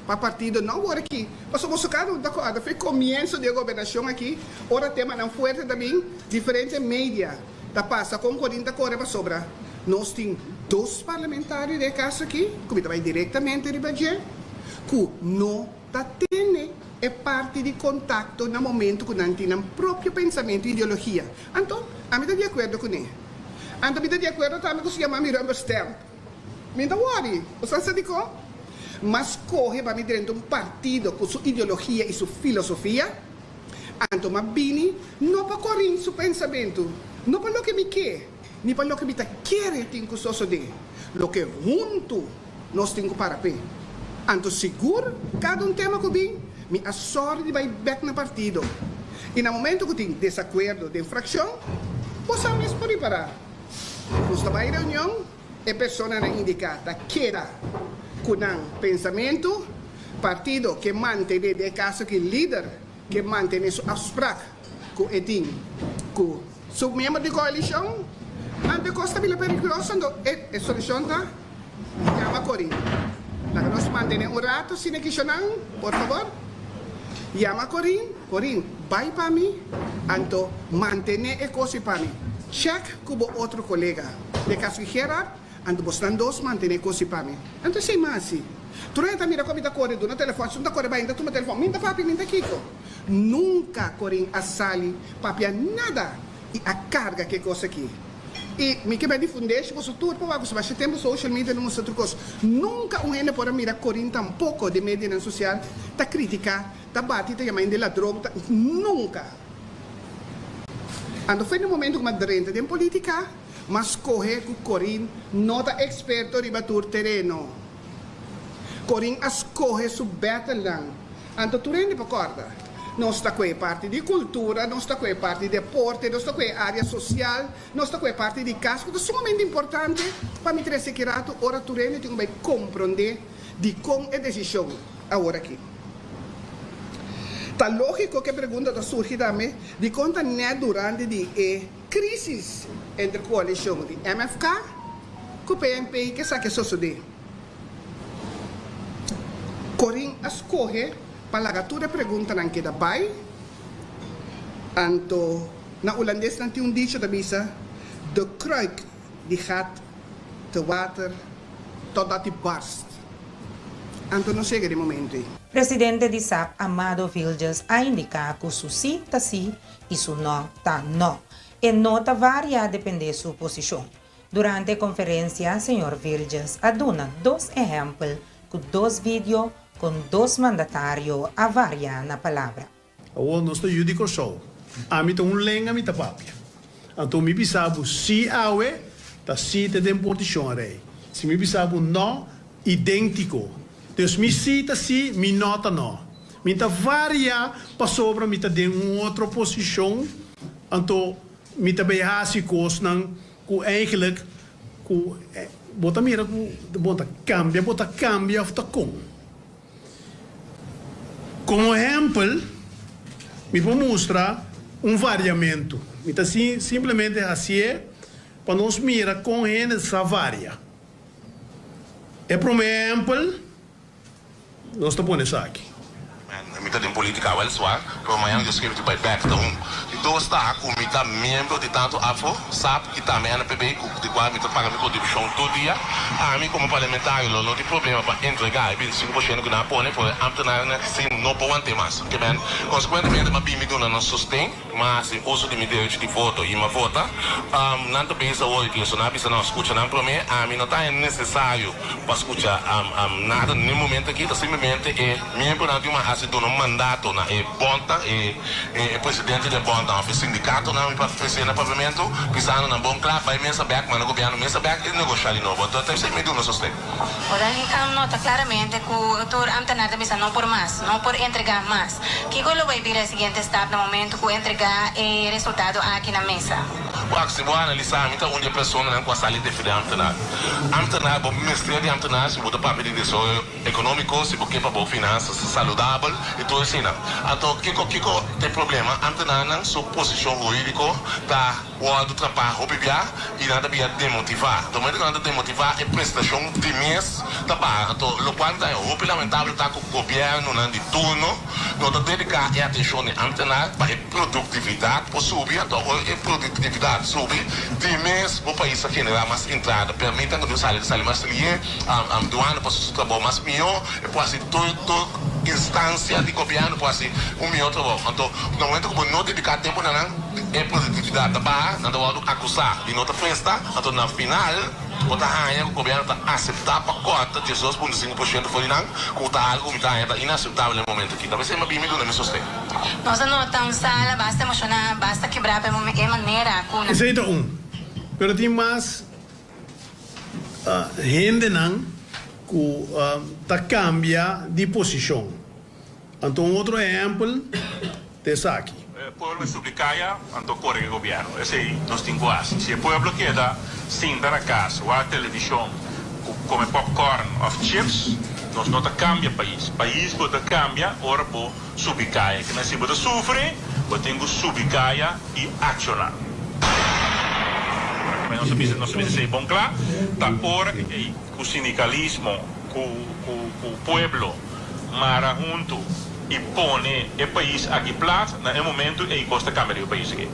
pa partido no awor aki, pasobra boso kada un ta kòrda for e komienso di e gobernashon aki, ora temanan fuerte ta bin, diferente media ta pasa kon Corin ta kore pasobra nos tin dos parlamentario den e kas aki ku mi ta bai direktamente riba dje ku no ta tene e parti di kontakto na momento ku nan tin nan propio pensamentu i ideologia. Anto, ami ta di akuerdo kuné. Anto mi ta di akuerdo tambe ku su yama mi rubber stamp. Mi no ta wòri. Bo sa sa dikon? M'a skohe pa mi drenta un partido ku su ideologia i su filosofia. Anto m'a bini no pa korin su pensamentu, no pa loke mi ke, ni pa loke mi ta kere tin ku sosodé, loke huntu nos tin ku para p'e. Anto sigur kada un tema ku bin, mi a sòru di bai bèk na partido. I na momento ku tin desakuerdo den frakshon, bo sa mes por ripará. Nos ta bai reunion, e personanan indiká ta keda ku nan pensamentu, partido ke mantené, den e kaso aki lider ke mantené su afsprak ku e tin ku su miembro di koalishon, anto e kos ta bira peligroso, anto e solushon ta yama Corin. Laga nos mantené un rato sin e kishonan, por fabor. Yama Corin, Corin, bai pa mi, anto mantené e kos ei pa mi. Chèk ku bo otro kolega, den kaso di Gerard, Anto bosnan dos mantené kosi pa mi. Anto esei masi. Tur hende ta mira kon mi ta kore duna telefòn. Esun ta kore bai, mi ta tuma telefòn. Mi ta papia, mi ta kiko. Nunka Corin a sali papia nada i a karga ke kos aki. I mi ke bai di fundeshi boso tur pa wak boso basha tempu social media no mustra tur kos. Nunka un hende por a mira Corin tampoko den medianan sosial ta kritika, ta bati, ta yama hende ladron, ta. Nunka. Anto for di momento ku mi a drenta den politika. Ma skohe ku Corin no ta eksperto riba tur tereno. Corin a skohe su bètelnan. Anto tur hende por kòrda. Nos ta ku e parti di kultura, nos ta ku e parti di deporte, nos ta ku e área sosial, nos ta ku e parti di kas ku ta sumamente importante pa mi trese ki ratu ora tur hende tin ku bai komprondé dikon e desishon awor aki. Ta lógiko ku e pregunta ta surgi tambe dikon ta nèt durante di e. Crisis entre coalicion di MFK cu PNP ke sa ke sosode. Corin a scoge pa laga tur e preguntanan keda bay, anto na Hulandes nan tin un dicho ta bisa, De kruik die gaat te water totdat die barst. Anto nos yega di momento ei. Presidente di sap Amado Vilges a indica cu su si ta si i su nò ta nò. E no ta varia dependé su posishon. Durante e konferensia señor Vilges a duna dos ehèmpel ku dos video kon dos mandatario a varia na palabra. Awor nos ta yu di Kòrsou. Ami ta un lenga mi ta papia. Anto mi bisa bo sí awe, ta sí te den portishon rei. Si mi bisa bo nò, Idéntiko. Dus mi sí ta sí, mi nò ta nò. Mi ta varia pasobra mi ta den un otro posishon, anto mi ta bay hasi kosnan ku eigenlijk ku bo ta mira ku bo ta kambia, bo ta kambia òf ta kon. Komo ehèmpel mi por mustra un variamentu. Mi ta simplemente hasié pa nos mira kon hende sa varia. E promé ehèmpel, nos ta pone esaki. Mi ta den politica weliswaar, pero mañana Dios kere mi ta bai bek ta un. Di dos ta cu mi ta miembro di tanto afo, sap y tambe NPB cu di cual mi ta paga mi contribucion tur dia. Ami como parlamentario lo no tin problema pa entrega e 25 por ciento cu nan a pone, pero e ambtenaarnan si no por want'e mas. Ke men consecuentemente m'a bin mi duna nan sosten. M'a hasi uso di mi derecho di voto i m'a vota. Nan ta bisa awor di eso. Nan a bisa nan skucha nan promé. Ami no ta haña nesesario pa skucha nada n'e momento aki. Ta simplemente e miembronan tin un hasi duna un mandato na e bondnan, e e presidente di e bondnan òf e sindikatonan mi pa ofresé na Papiamentu, bisando nan bon kla bai mesa bèk, manda gobièrnu mesa bèk i negoshá di nobo. Anto ta esei mi duna sosten. Ora a nota claramente cu tur ambtenaar ta bisa no por mas, no por entrega mas. Kico lo bay bira e siguiente stap na momento cu entrega e resultado aki na mesa? Wak, si bo analisá, mi ta un di e personanan ku a sali defendé ámtenar. Ámtenar, bo mester di ámtenar si bo ta papia di desaroyo ekonómiko, si bo ke pa bo finansas ta saludabel i tur eseinan. Anto, kiko kiko ta e problema? Ámtenarnan su posishon hurídiko ta wòrdu trapá hopi bia i nan ta bia demotivá. Anto, momento ku nan ta demotivá, e prestashon di mes ta baha. Anto, lokual mi ta haña hopi lamentabel ta ku gobièrnunan di turno no ta dediká e atenshon di ámtenar pa e produktividat por subi, anto ora e produktividat subi, di mes bo pais ta generá mas entrada. Permitan ku nos sali ta sali mas lié, duana por hasi su trabou mas mihó, e por hasi tur tur instansia di gobièrnu por hasi un mihó trabou. Anto na momento ku bo no dediká tempu na nan, e produktividat ta baha, nan ta wòrdu akusá di no ta presta, anto na final bo ta haña ku gobièrnu ta aseptá pa kòrta 12.5% for di nan, ku ta algu ku mi ta haña ta inaseptabel na e momento aki. Ta p'esei mi a bin mi duna mi sosten. Nos a nota un sala basta emoshoná, basta kibrá pa e manera ku nan. Esei ta un. Pero tin mas hendenan ku ta kambia di posishon. Anto un otro ehèmpel ta esaki. E pueblo mester subi kaya, anto kore ku e gobièrnu. Esei nos tin ku hasi. Si e pueblo keda sinta na kas, wak televishon, kome popcorn òf chips, nos no ta kambia pais. Pais bo ta kambia ora bo subi kaya. Kimen si bo ta sufri, bo tin ku subi kaya i akshoná. Kimen nos a bisa, nos a bisa esei bon kla, ta ora ei ku sindikalismo, ku ku ku pueblo mara huntu i pone e pais aki plat, na e momentu ei kos ta kambia riba e pais aki.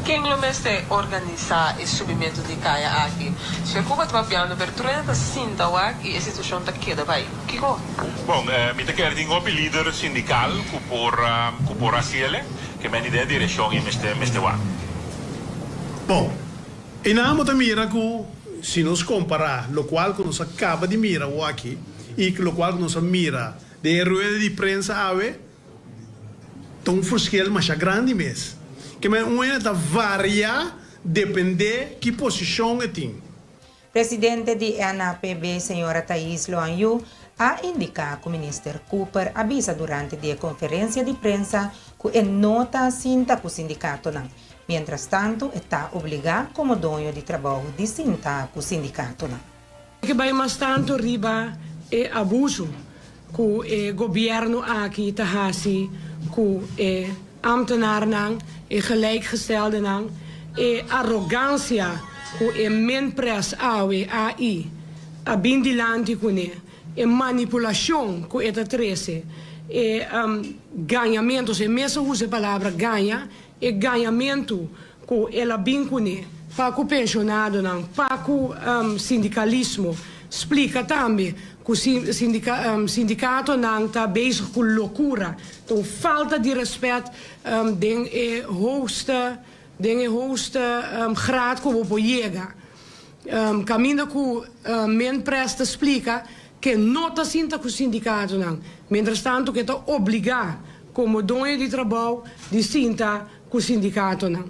Ken lo mester organisá e subimentu di kaya aki? Señor Cuba ta papiando, pero tur hende ta sinta wak i e situashon ta keda bai. Kiko? Bon, mi ta kere tin hopi lider sindikal ku por ku por hasiele, ke men di den e direkshon ei mester mester wak. Bon, einan bo ta mira ku si nos kompará lokual ku nos a kaba di mira awor aki i lokual ku nos a mira den e rueda di prensa awe, ta un verschil masha grandi mes. Ke men un hende ta varia dependé ki posishon e tin. Presidente di NAPB, señora Thais Loanyu, a indica cu Minister Cooper a bisa durante di e conferencia di prensa cu e no ta sinta cu sindicatonan. Mientras tanto e ta obliga como doño di trabou di sinta cu sindicatonan. Ke bai mas tanto riba e abuso ku e gobièrnu aki ta hasi ku e ambtenaarnan, e gelijkgesteldenan, e arogansia ku e minpres awe, AI, a bin dilanti kuné, e manipulashon ku e ta trese, e gañamentu, e mes a usa e palabra gaña, E gañamentu ku el a bin kuné pa ku penshonadonan, pa ku sindikalismo, splika tambe ku sindikatonan ta bezig ku lokura, ta un falta di rèspèt den e hoogste den e hoogste graad ku bo por yega. Kaminda ku Minpres ta splika ke no ta sinta ku sindikatonan, mientrastantu ke ta obligá komo doño di trabou di sinta ku sindikatonan.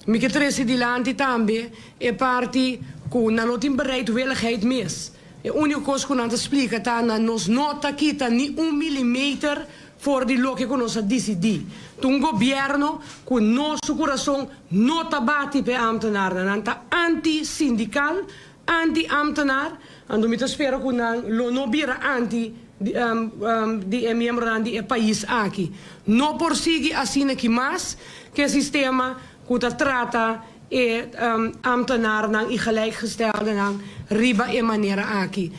Mi ke trese dilanti tambe e parti ku nan no tin bereidwilligheid mes. E úniko kos ku nan ta splika ta nan nos no ta kita ni un milimeter for di loke ku nos a disidí. Ta un gobièrnu ku no su kurason no ta bati pa e ámtenarnan. Nan ta anti-sindikal, anti-ámtenar, anto mi ta spera ku nan lo no bira anti di e miembronan di e pais aki. No por sigui asina ki mas ku e sistema ku ta trata e ámtenarnan i gelijkgesteldenan riba e manera aki.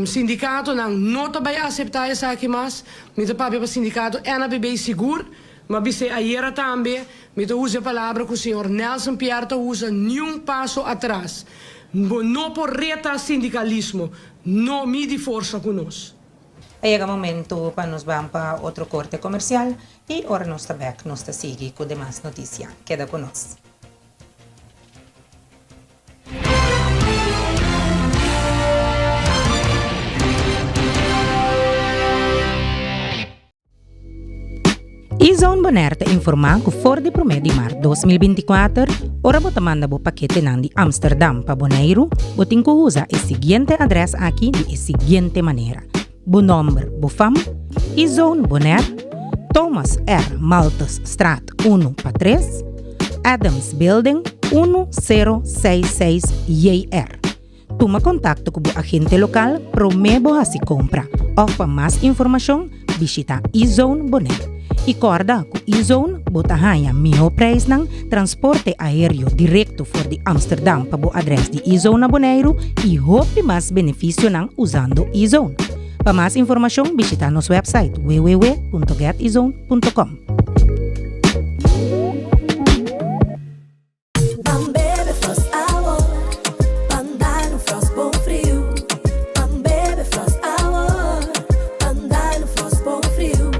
Sindikatonan no ta bai aseptá esaki mas. Mi ta papia pa sindikato NAPB sigur, ma bis'é ayera tambe, mi ta usa e palabra ku señor Nelson Pierre ta usa, niun paso atras. Bo no por reta sindikalismo, no midi forsa ku nos. A yega momento pa nos ban pa otro korte komersial i ora nos ta bèk nos ta sigui ku demas notisia. Keda ku nos. E-Zone Bonaire ta informá ku for di promé di mart 2024, ora bo ta manda bo paketenan di Amsterdam pa Boneiru, bo tin ku usa e siguiente adrès aki di e siguiente manera, bo nòmber, bo fam, E-Zone Bonaire, Thomas R. Malthusstraat unu pa tres, Adams Building, 1066 JR. Tuma kontakto ku bo agente lokal promé bo hasi kompra òf pa mas informashon bishita eZone Bonaire. I kòrda ku eZone bo ta haña mihó preisnan, transporte aéreo direkto for di Amsterdam pa bo adrès di eZone na Boneiru i hopi mas benefisionan usando eZone. Pa mas informashon bishita nos wèpsait www.getezone.com. Ban bebe Frost awor, ban dal un Frost bon friu. Ban bebe Frost awor, ban dal un Frost bon friu.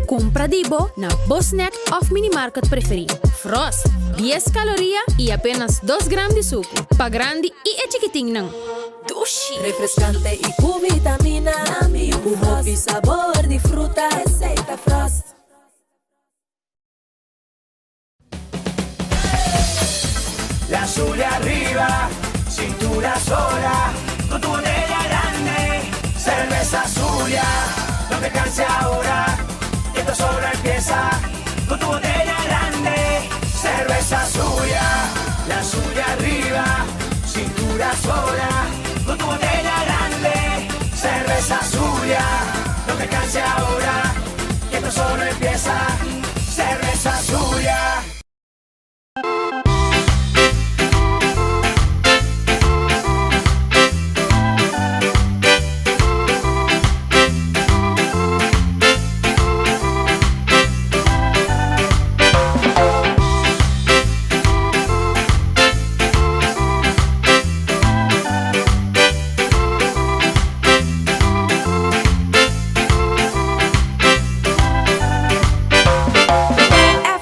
Kumpra di bo na bo snack òf minimarket preferí. Frost, dies kaloria i apenas dos gram di suku. Pa grandi i e chikitinnan. Dushi! Refrescante i ku vitamina. Ku hopi sabor di fruta. Esei ta Frost. La Zulia arriba, cintura sola, con tu botella grande, cerveza Zulia, no te canses ahora, que esto solo empieza, con tu botella grande, cerveza Zulia, la Zulia arriba, cintura sola, con tu botella grande, cerveza Zulia, no te canses ahora, que esto solo empieza, cerveza Zulia.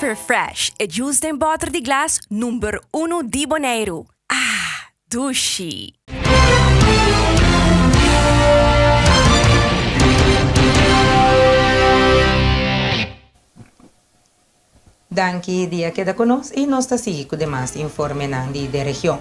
Everfresh, e juice den bòter di glas number unu di Boneiru. Ah, dushi! Danki di a keda ku nos i nos ta sigui ku demas informenan di de region.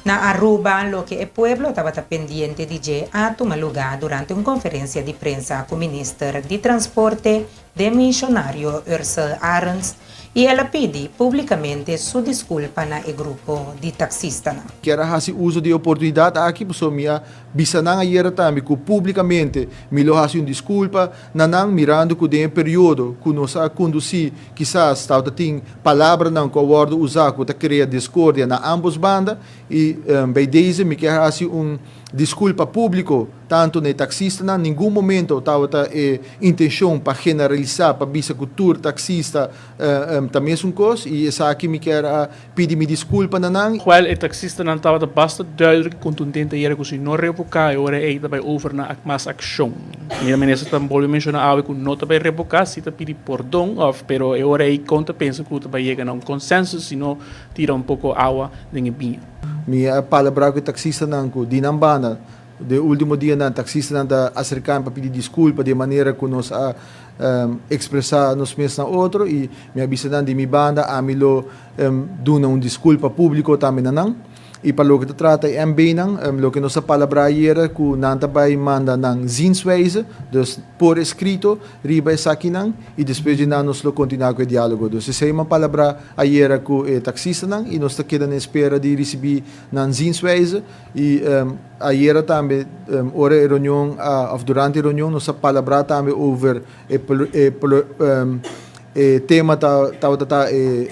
Na Aruba loke e pueblo tabata pendiente di dje a tuma lugá durante un konferensia di prensa ku minister di Transporte demishonario Ursell Arends i el a pidi publikamente su diskulpa na e grupo di taksistanan. Kier a hasi uso di e oportunidat aki pasobra mi a bisa nan ayera tambe ku publikamente mi lo hasi un diskulpa na nan mirando ku den e periodo ku nos a kondusí kisas tabata tin palabranan ku a wòrdu usá ku ta krea diskordia na ámbos banda i bij deze mi kier hasi un diskulpa públiko Tantu na e taksistanan, ningun momento tabata e intenshon pa generalisá, pa bisa ku tur taksista ta mesun kos, i esaki mi kier a pidi mi diskulpa na nan. Hoewel e taksistanan tabata basta duidelijk i kontundente ayera ku si no revoká e ora ei ta bai over na mas akshon. Mira minister ta bolbe menshoná awe ku no ta bai revoká, si ta pidi pordon òf pero e ora ei kon ta pensa ku ta bai yega na un konsensus si no tira un poko awa den e biña. Mi a palabrá ku e taksistanan ku di nan banda Den ultimo dianan taksistanan ta aserká mi pa pidi diskulpa di e manera ku nos a ekspresá nos mes na otro i mi a bisa nan di mi banda ami lo duna un diskulpa públiko tambe na nan. I pa loke ta trata e MBnan, loke nos a palabrá ayera ku nan ta bai manda nan zienswijze, dus por eskrito riba esakinan i despues di nan nos lo kontinuá ku e diálogo. Dus esei mi a palabrá ayera ku e taksistanan i nos ta keda na espera di risibí nan zienswijze. I ayera tambe ora e reunion a of durante e reunion nos a palabrá tambe over e e e tema ta tabata ta e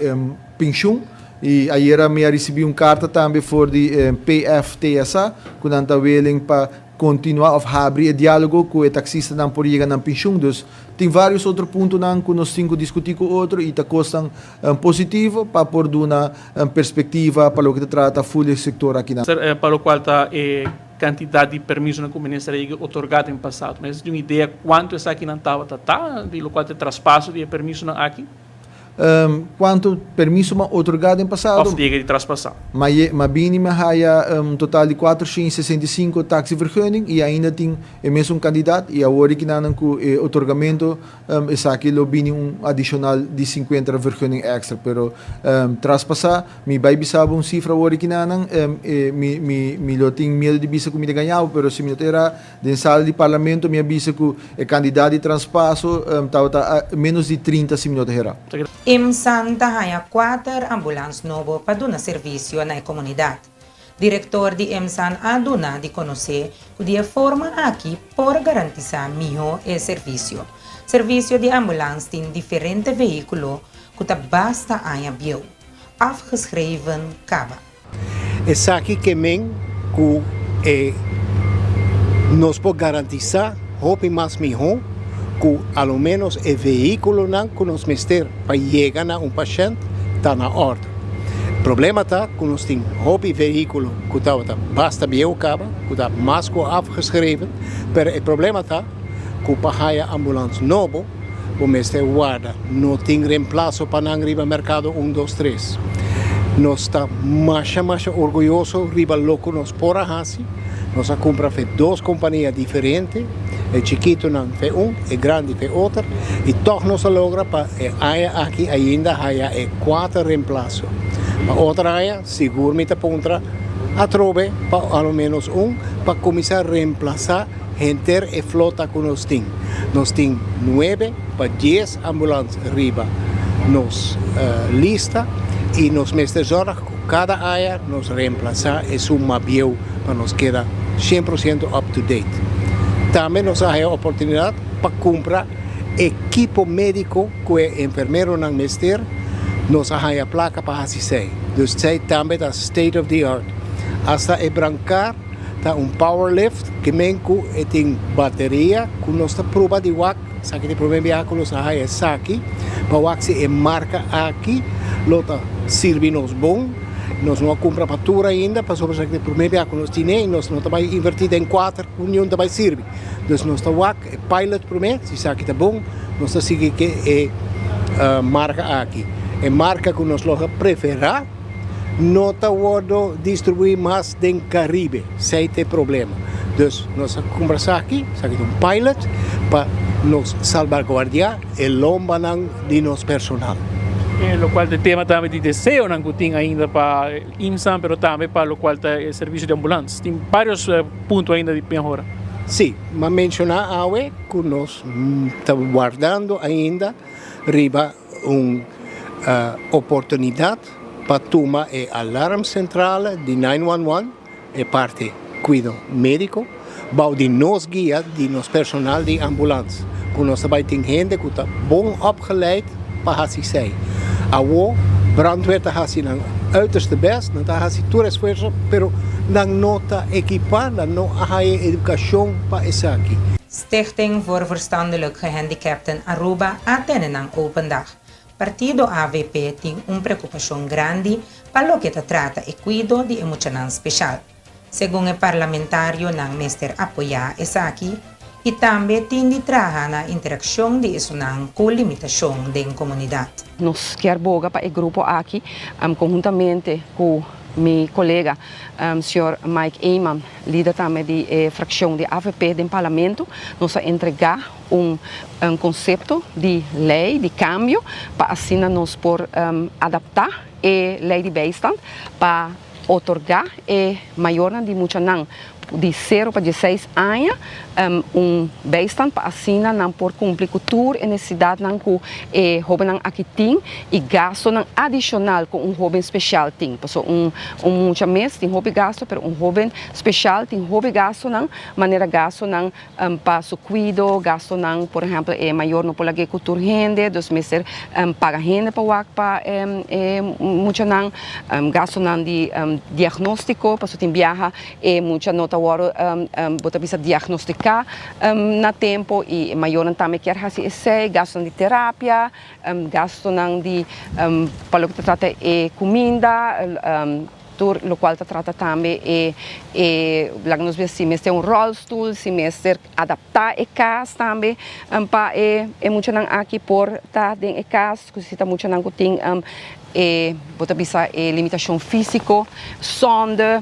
penshun i ayera mi a risibí un karta tambe for di PFTSA ku nan ta willing pa kontinuá of habri e diálogo ku e taksistanan por yega nan penshun. Dus tin vários otro puntonan ku nos tin ku diskutí ku otro i ta kosnan positivo pa por duna perspectiva pa loke ta trata full e sector aki na. Pa locual ta e cantidad di permisonan cu minister a yega otorga den pasado. Mester tin un idea cuanto esakinan tabata ta di locual ta e traspaso di e permisonan aki? Cuanto permiso m'a otorga den pasado? Of yega di traspasa? M'a ye, m'a bini m'a haya un total di 465 taxivergunning y ainda tin e mesun cantidad y awor di kinanan cu e otorgamento Esaki lo bini un adishonal di sinkuenta vergunning èkstra, pero traspasá mi bai bisa bo un sifra awor di kinanan, mi mi mi lo tin miedu di bisa ku mi ta gañá bo, pero si mi no ta erá den sala di parlamento mi a bisa ku e kandidat di traspaso tabata ménos di 30 si mi no ta erá. IMSAN ta haña kuater ambulans nobo pa duna servisio na e komunidat. Direktor di IMSAN a duna di konosé ku di e forma aki por garantisá mihó e servisio. Servisio di ambulans tin diferente vehíkulo ku ta basta aña bieu. Afgeschreven kaba. Esaki ke men ku e nos por garantisá hopi mas mihó ku a lo ménos e vehíkulonan ku nos mester pa yega na un pashènt ta na òrdu. Problema ta ku nos tin hopi vehíkulo ku tabata basta bieu kaba, ku ta mas ku afgeschreven, pero e problema ta ku pa haya ambulans nobo bo mester warda, no tin reemplaso pa nan riba merkado un dos tres. Nos ta masha masha orguyoso riba loke nos por a hasi. Nos a kumpra fe dos kompania diferente, e chikitonan fe un, e grandi fe oter, i tòg nos a logra pa e aña aki ainda haya e kuater reemplaso. Pa otro aña sigur mi ta puntra atrobe pa alomenos un pa kuminsá reemplasá Henter e flota ku nos tin. Nos tin nuebe pa dies ambulans riba nos lista i nos mester zòrg ku kada aña nos reemplasá esun mas bieu pa nos keda shen por siento up to date. Tambe nos a haña oportunidat pa kumpra ekipo médiko ku e enfermeronan mester. Nos a haña plaka pa hasi esei. Dus esei tambe ta state of the art. Asta e brankar. Ta un power lift ke men ku e tin bateria ku nos ta proba di wak, esaki ta e prome biaha ku nos a haya esaki, pa wak si e marka aki lo ta sirbi nos bon. Nos no a kumpra pa tur ainda pasobra esaki ta e prome biaha ku nos tine i nos no ta bai inverti den kuater ku niun ta bai sirbi. Dus nos ta wak e pilot prome, si esaki ta bon nos ta sigui ke e marka aki. E marka ku nos lo a prefera. no ta wordo distribuí mas den Caribe, esei ta e problema. Dus nos a cumpra esaki, esaki ta un pilot pa nos salvaguardia e lombanan di nos personal. E locual ta e tema tambe di deseonan cu tin ainda pa IMSAN pero tambe pa locual ta e servicio di ambulans. Tin varios punto ainda di mehora. Sí, m'a menciona awe cu nos ta wardando ainda riba un oportunidat pa tuma e alarmcentrale di 911, e parti kuido médiko, bou di nos guia di nos personal di ambulans, ku nos ta bai tin hende ku ta bon opgeleid pa hasi esei. Awo brandweer ta hasi nan uiterste best, nan ta hasi tur esfuerso, pero nan no ta ekipá, nan no a haya e edukashon pa esaki. Stichting voor Verstandelijk Gehandicapten Aruba a tene nan open dag. Partido avp tin un preocupacion grandi pa loke ta trata e cuido di e muchanan special. Segun e parlamentarionan mester apoya esaki y tambe tin di traha na interaccion di esunnan cu limitacion den comunidad. Nos kier boga pa e grupo aki conhuntamente cu mi colega señor Mike Eman, lider tambe di e fraccion di avp den Parlamento, nos a entrega un concepto di ley di cambio pa asina nos por adapta e ley di bijstand pa otorga e mayornan di muchanan di sero pa dieseis aña un bijstand pa asina nan por cumpli cu tur e necesidadnan cu e hobennan aki tin y gastonan adicional cu un hoben special tin. Pasobra un un mucha mes tin hopi gasto pero un hoben special tin hopi gastonan manera gastonan pa su cuido, gastonan por ehempel e mayor no por lag'é cu tur hende dus mester paga hende pa wak pa e muchanan, gastonan di diagnostico pasobra tin biaha E mucha no ta wòrdu, bo ta bisa, diagnostiká na tempu i e mayornan tambe kier hasi esei, gastunan di terapia, gastunan di pa loke ta trata e kuminda, tur lokual ta trata tambe e e laga nos bisa si mester un ròlstul, si mester adaptá e kas tambe pa e muchanan aki por ta den e kas, ku si ta muchanan ku tin. e bo ta bisa e limitashon físiko, sonde,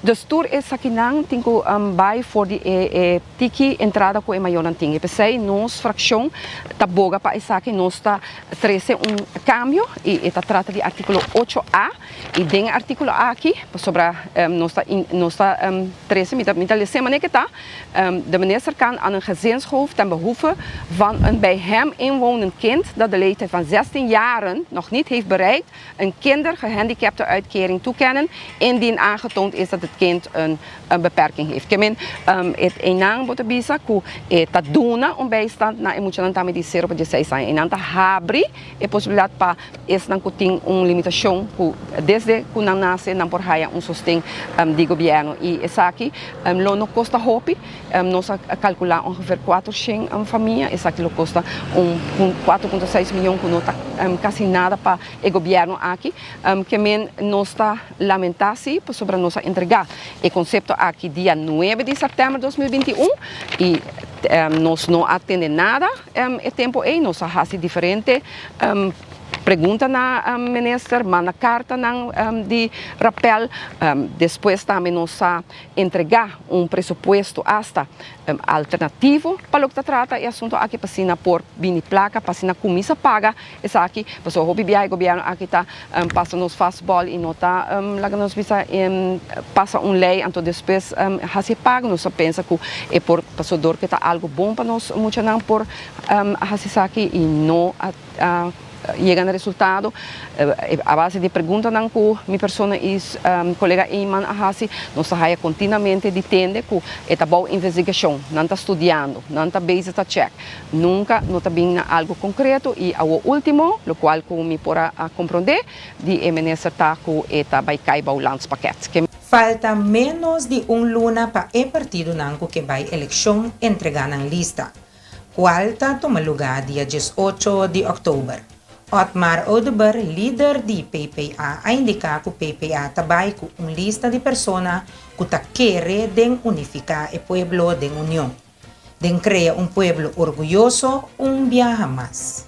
dus tur esakinan tin ku bai for di e e tiki entrada ku e mayornan tin. E p'esei nos frakshon ta boga pa esaki, nos ta trese un kambio i e ta trata di artíkulo ocho a i den e artíkulo aki pasobra nos ta nos ta trese mi ta mi ta lese manera ke ta, De minister kan aan een gezinshoofd ten behoeve van een bij hem inwonend kind dat de leeftijd van 16 jaren nog niet heeft bereikt een kindergehandicaptenuitkering toekennen indien aangetoond is dat het kind een een beperking heeft. Ke men e einan bo ta bisa ku e ta duna un bijstand na e muchanan tambe di sero pa dieseis aña. Einan ta habri e posibilidat pa esnan ku tin un limitashon ku desde ku nan nase nan por haya un sosten di gobièrnu i esaki lo no kosta hopi. Nos a kalkulá ongeveer kuatershen famia, esaki lo kosta un kuater punto seis miyon ku no ta kasi nada pa e gobièrnu aki. Ke men nos ta lamentá si pasobra nos a entregá e konsepto aki dia nuebe di sèptèmber 2021 i nos no a tende nada e tempu ei. Nos a hasi diferente pregunta na minister, manda kartanan di rapèl. Despues tambe nos a entregá un presupuesto asta alternativo pa loke ta trata e asunto aki pa asina por bini plaka, pa asina kuminsá paga esaki. Pasobra hopi biaha e gobièrnu aki ta pasa nos fastball i no ta laga nos bisa pasa un lei anto despues hasi e pago. Nos ta pensa ku e por pasobra dor ke ta algu bon pa nos muchanan por hasi esaki i no a yega na resultado. A base di preguntanan ku mi persona i kolega Eman a hasi, nos ta haya kontinuamente di tende ku e ta bou investigashon, nan ta studiando, nan ta bezig ta chèk. Nunka no ta bin na algu konkreto i awor último, lokual ku mi por a komprondé di e minister ta ku e ta bai kai bou landspakket. Ke. Falta ménos di un luna pa e partidonan ku ke bai elekshon entregá nan lista, kual ta tuma lugá dia 18 di òktober. Otmar Oduber, lider di PPA, a indiká ku PPA ta bai ku un lista di persona ku ta kere den unifiká e pueblo den union. Den krea un pueblo orguyoso un biaha mas.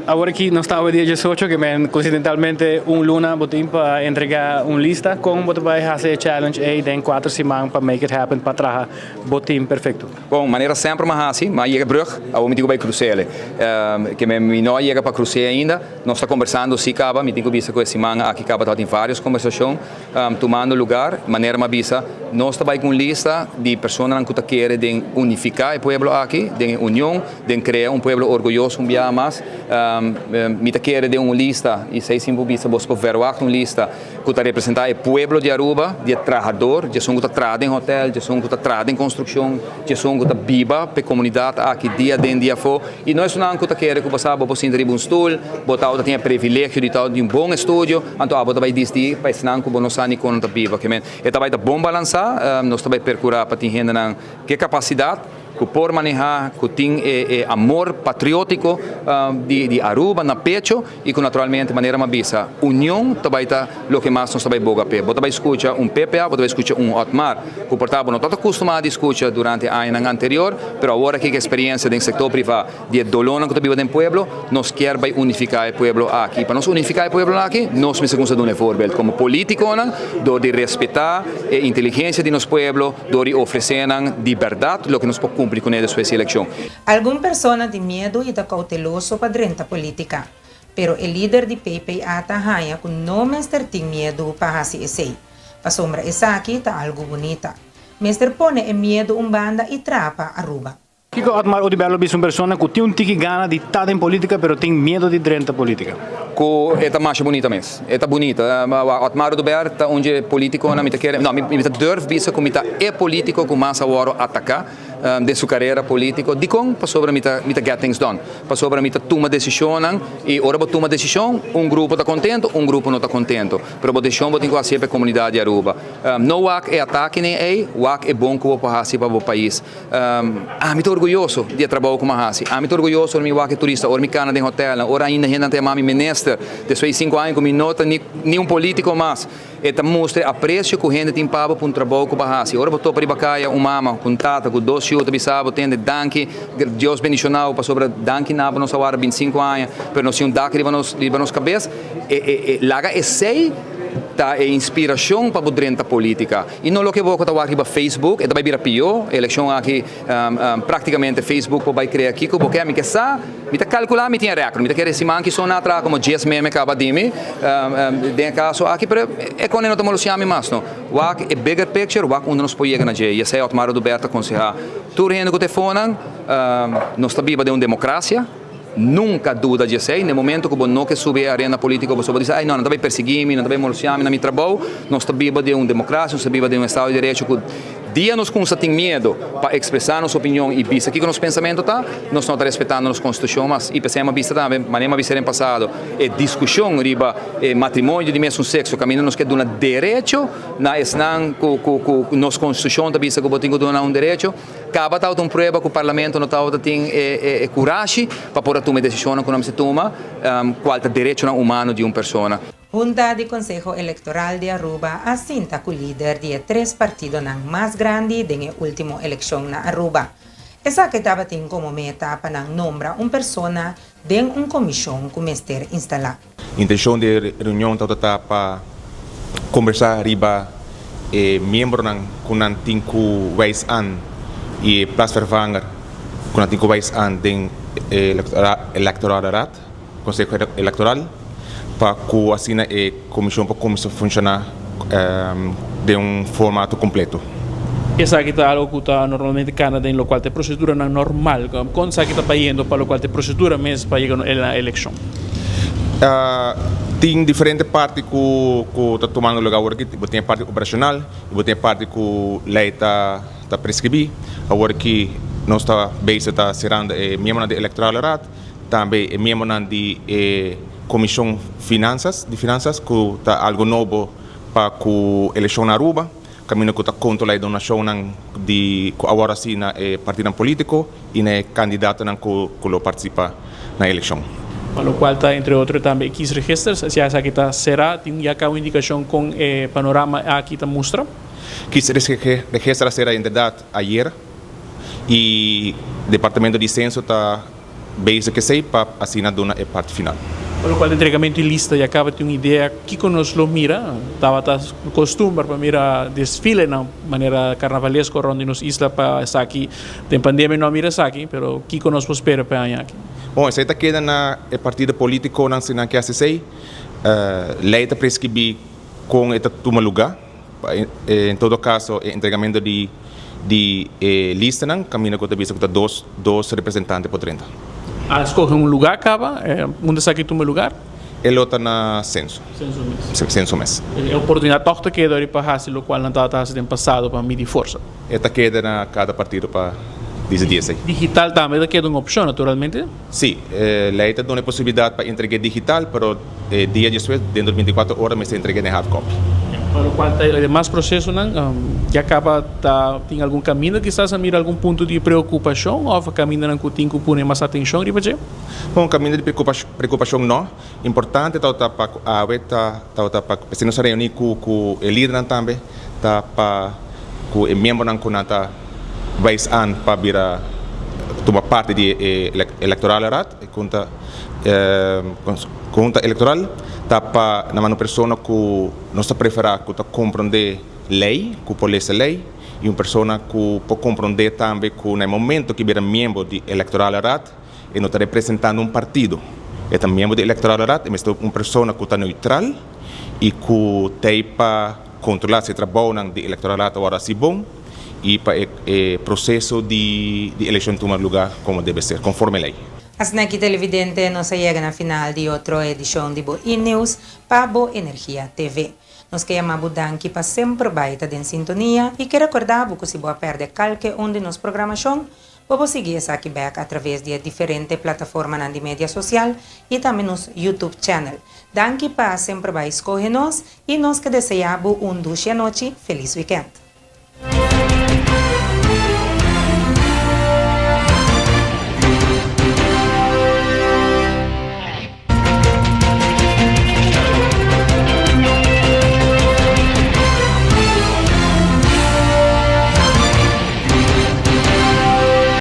Awor aki nos ta awe dia 18 ke men konsidentalmente un luna bo tin pa entrega un lista kon bo ta bai hasi e challenge ei den kuater siman pa make it happen pa traha bo team perfecto. Bon, manera semper mi a hasi, mi a yega brug, awor mi tin ku bai krus'el. Ke men mi no a yega pa krus'é ainda. Nos ta kombersando si kaba, mi tin ku bisa ku e siman aki kaba tabatin vários kombersashon. Tumando lugar, manera mi a bisa, nos ta bai ku un lista di personanan ku ta kere den unifiká e pueblo aki, den e union, den krea un pueblo orguyoso un biaha mas. Mi ta kere den un lista, i esei sin por bisa boso por verwagt un lista ku ta representá e pueblo di Aruba, di e trahador, di esun ku ta traha den hotel, di esun ku ta traha den konstrukshon, di esun ku ta biba pa e komunidat aki dia aden dia afó. I no esunnan ku ta kere ku bo sa bo por sinta riba un stul, bo ta tin e privilegio di ta di un bon estudio, anto abo ta bai disdi pa esnan ku bo no sa ni kon nan ta biba. Ke men e ta bai ta bon balansá, nos ta bai perkurá pa tin hendenan ku e kapasidat, ku por manehá, ku tin e e amor patriótiko di di Aruba na pecho i ku naturalmente manera mi a bisa union ta bai ta loke mas nos ta bai boga p'e. Bo ta bai skucha un PPA, bo ta bai skucha un Otmar, ku por ta bo no ta ta kustumá di skucha durante añanan anterior, pero awor aki ku eksperiencia den sektor privá di e dolónan ku ta biba den pueblo, nos kier bai unifiká e pueblo aki. Pa nos unifiká e pueblo aki, nos mester kumsa duna e voorbeeld komo polítikonan dor di respetá e inteligensia di nos pueblo, dor di ofresé nan di bèrdat loke nos por kumpli kuné despues di elekshon. Algun persona tin miedu i ta kouteloso pa drenta polítika, pero e lider di PPA ta haña ku no mester tin miedu pa hasi esei, pasobra esaki ta algu bunita. Mester pone e miedu un banda i traha pa Aruba. Kiko Otmar Oduber lo bisa un persona ku tin un tiki gana di ta den politika pero tin miedu di drenta politika? Ku e ta masha bunita mes. E ta bunita. Otmar Oduber ta un dje politikonan mi ta kere, no, mi ta durf bisa ku mi ta e politiko ku mas a wòrdu ataká den su karera politiko. Dikon? Pasobra mi ta mi ta get things done. Pasobra mi ta tuma desishonnan i ora bo tuma desishon un grupo ta kontento, un grupo no ta kontento. Pero bo desishon bo tin ku hasié pa e komunidat di Aruba. No wak e atakenan ei, wak e bon ku bo por hasi pa bo pais. Ami ta orguyoso di e trabou ku mi a hasi. Ami ta orguyoso ora mi wak e turista, ora mi kana den hotelnan, ora ainda hendenan ta yama mi minister. Despues di sinku aña ku mi no ta ni un politiko mas. E ta mustra e aprecio cu hende tin pa bo pa un trabou cu bo a haci. Ora bo topa riba caya un mama cu un tata cu dos yu ta bisa bo tende danki, Dios bendiciona bo pasobra danki na bo nos a warda binticinco aña pero nos tin un dak riba nos riba nos cabes. E e laga esey ta e inspiracion pa bo drenta politica y no loke bo ta wak riba Facebook e ta bay bira pio e eleccion aki. Práktikamente Facebook por bai krea kiko bo ke. Mi ke sa, mi ta kalkulá mi tin e rèkòrt. Mi ta kere siman ki sona atrás komo djes meme kaba di mi den e kaso aki, pero e kone no ta molestiá mi mas no. Wak e bigger picture, wak unda nos por yega na dje. I esei Otmar Oduber ta konsehá tur hende ku ta e fonan, nos ta biba den un demokrasia. Nunka duda di esei. Na e momento ku bo no ke subi e arena polítiko pasobra bo bisa, ai no, nan ta bai persiguí mi, nan ta bai molestiá mi na mi trabou. Nos ta biba den un demokrasia, nos ta biba den un estado di derecho ku dia nos kumsa tin miedu pa ekspresá nos opinion i bisa kiko nos pensamentu ta, nos no ta respetando nos konstitushon mas. I p'esei mi a bisa tambe, manera mi a bisa den pasado, e diskushon riba e matrimonio di mesun sekso kaminda nos ke duna derecho na esnan ku ku nos konstitushon ta bisa ku bo tin ku duna nan un derecho. Caba tabata un prueba cu Parlamento no tabata tin e curashi pa por a tuma e decisionnan cu nan mester tuma, cual ta derechonan humano di un persona. Hunta di Conseho Electoral di Aruba a sinta cu lider di e tres partidonan mas grandi den e ultimo eleccion na Aruba. Esaki tabatin como meta pa nan nombra un persona den un comision cu mester instala. Intencion di e reunion tabata ta pa combersa riba e miembronan cu nan tin cu wijs aan y e plaatsvervanger cu nan tin cu wijs aan den e Electorale Raad, Conseho Electoral, pa cu asina e comision por cuminsa funciona den un formato completo. Esaki ta algo cu ta normalmente cana den locual ta e proceduranan normal. Con esaki ta bayendo pa locual ta e procedura mes pa yega na eleccion? Tin diferente parti cu cu ta tumando lugar awor aki. Bo tin e parti operacional y bo tin e parti cu ley ta ta prescribi. Awor aki nos ta bezig ta cerrando e miembronan di Electorale Raad, tambe e miembronan di e Comision Finanzas di Finanzas cu ta algo nobo pa cu eleccion na Aruba. Kaminda ku ta kontrolá e donashonnan di ku awor hasi na e partidonan polítiko i na e kandidatonan ku ku lo partisipá na e elekshon. Pa lokual ta entre otro tambe e kiesregister, si esaki ta será, tin ya kaba un indikashon kon e panorama aki ta mustra? Kiesregister a sera inderdat ayer i Departamento di Senso ta Bezig esei pa asina duna e parti final. Pa lokual entregamentu di lista ya kaba tin un idea kiko nos lo mira. Tabata kostumber pa mira desfilenan manera karnavalesko rònt di nos isla pa esaki. Den pandemia no a mira esaki, pero kiko nos por spera pa e aña aki? Bon, esei ta keda na e partido politikonan si nan ke hasi esei. Lei ta preskribí kon e ta tuma lugá. En todo kaso e entregamentu di di e listanan kaminda ku ta bisa ku ta dos dos representante por drenta. A skohe un lugá kaba? Unda esaki tuma lugar? E lo ta na Senso. Senso mes. Senso mes. E oportunidat tòg ta keda ori pa hasi lokual nan tabata hasi den pasado pa midi forsa. E ta keda na kada partido pa disidí esei. Digital tambe ta keda un opshon naturalmente. Sí, e lei ta duna e posibilidat pa entreg'é digital, pero e dia despues, dentro di bintikuater ora, mester entreg'é den hard copy. Pa lokual ta e demas prosesonan, ya kaba ta tin algun kaminda kisas a mira algun punto di preokupashon òf kamindanan ku tin ku pone mas atenshon riba dje? Bon, kaminda di preokupashon no. Importante tabata pa ku awe ta tabata pa ku p'esei nos a reuní ku ku e lidernan tambe, ta pa ku e miembronan ku nan ta wijs aan pa bira tuma parti di e Electorale Raad, e kunta Junta Electoral, ta pa nan manda un persona ku nos ta preferá ku ta komprondé lei, ku por lesa lei, i un persona ku por komprondé tambe ku na e momento ku e bira miembro di Electorale Raad e no ta representando un partido, e ta miembro di Electorale Raad, e mester un persona ku ta neutral i ku t'ei pa kontrolá si e trabounan di Electorale Raad ta wòrdu hasi bon i pa e proseso di elekshon tuma lugá komo debe ser, konforme lei. Asina ki televidente nos a yega na final di otro edishon di bo E-News pa Bo Energia TV. Nos ke yama bo danki pa semper bai ta den sintonia i ke rekorda bo ku si bo a pèrdè kalke un di nos programashon, bo por sigui esaki bèk atraves di e diferente plataformanan di media sosial i tambe nos YouTube channel. Danki pa semper bai skohe nos i nos ke deseá bo un dushi anochi, felis wikènt.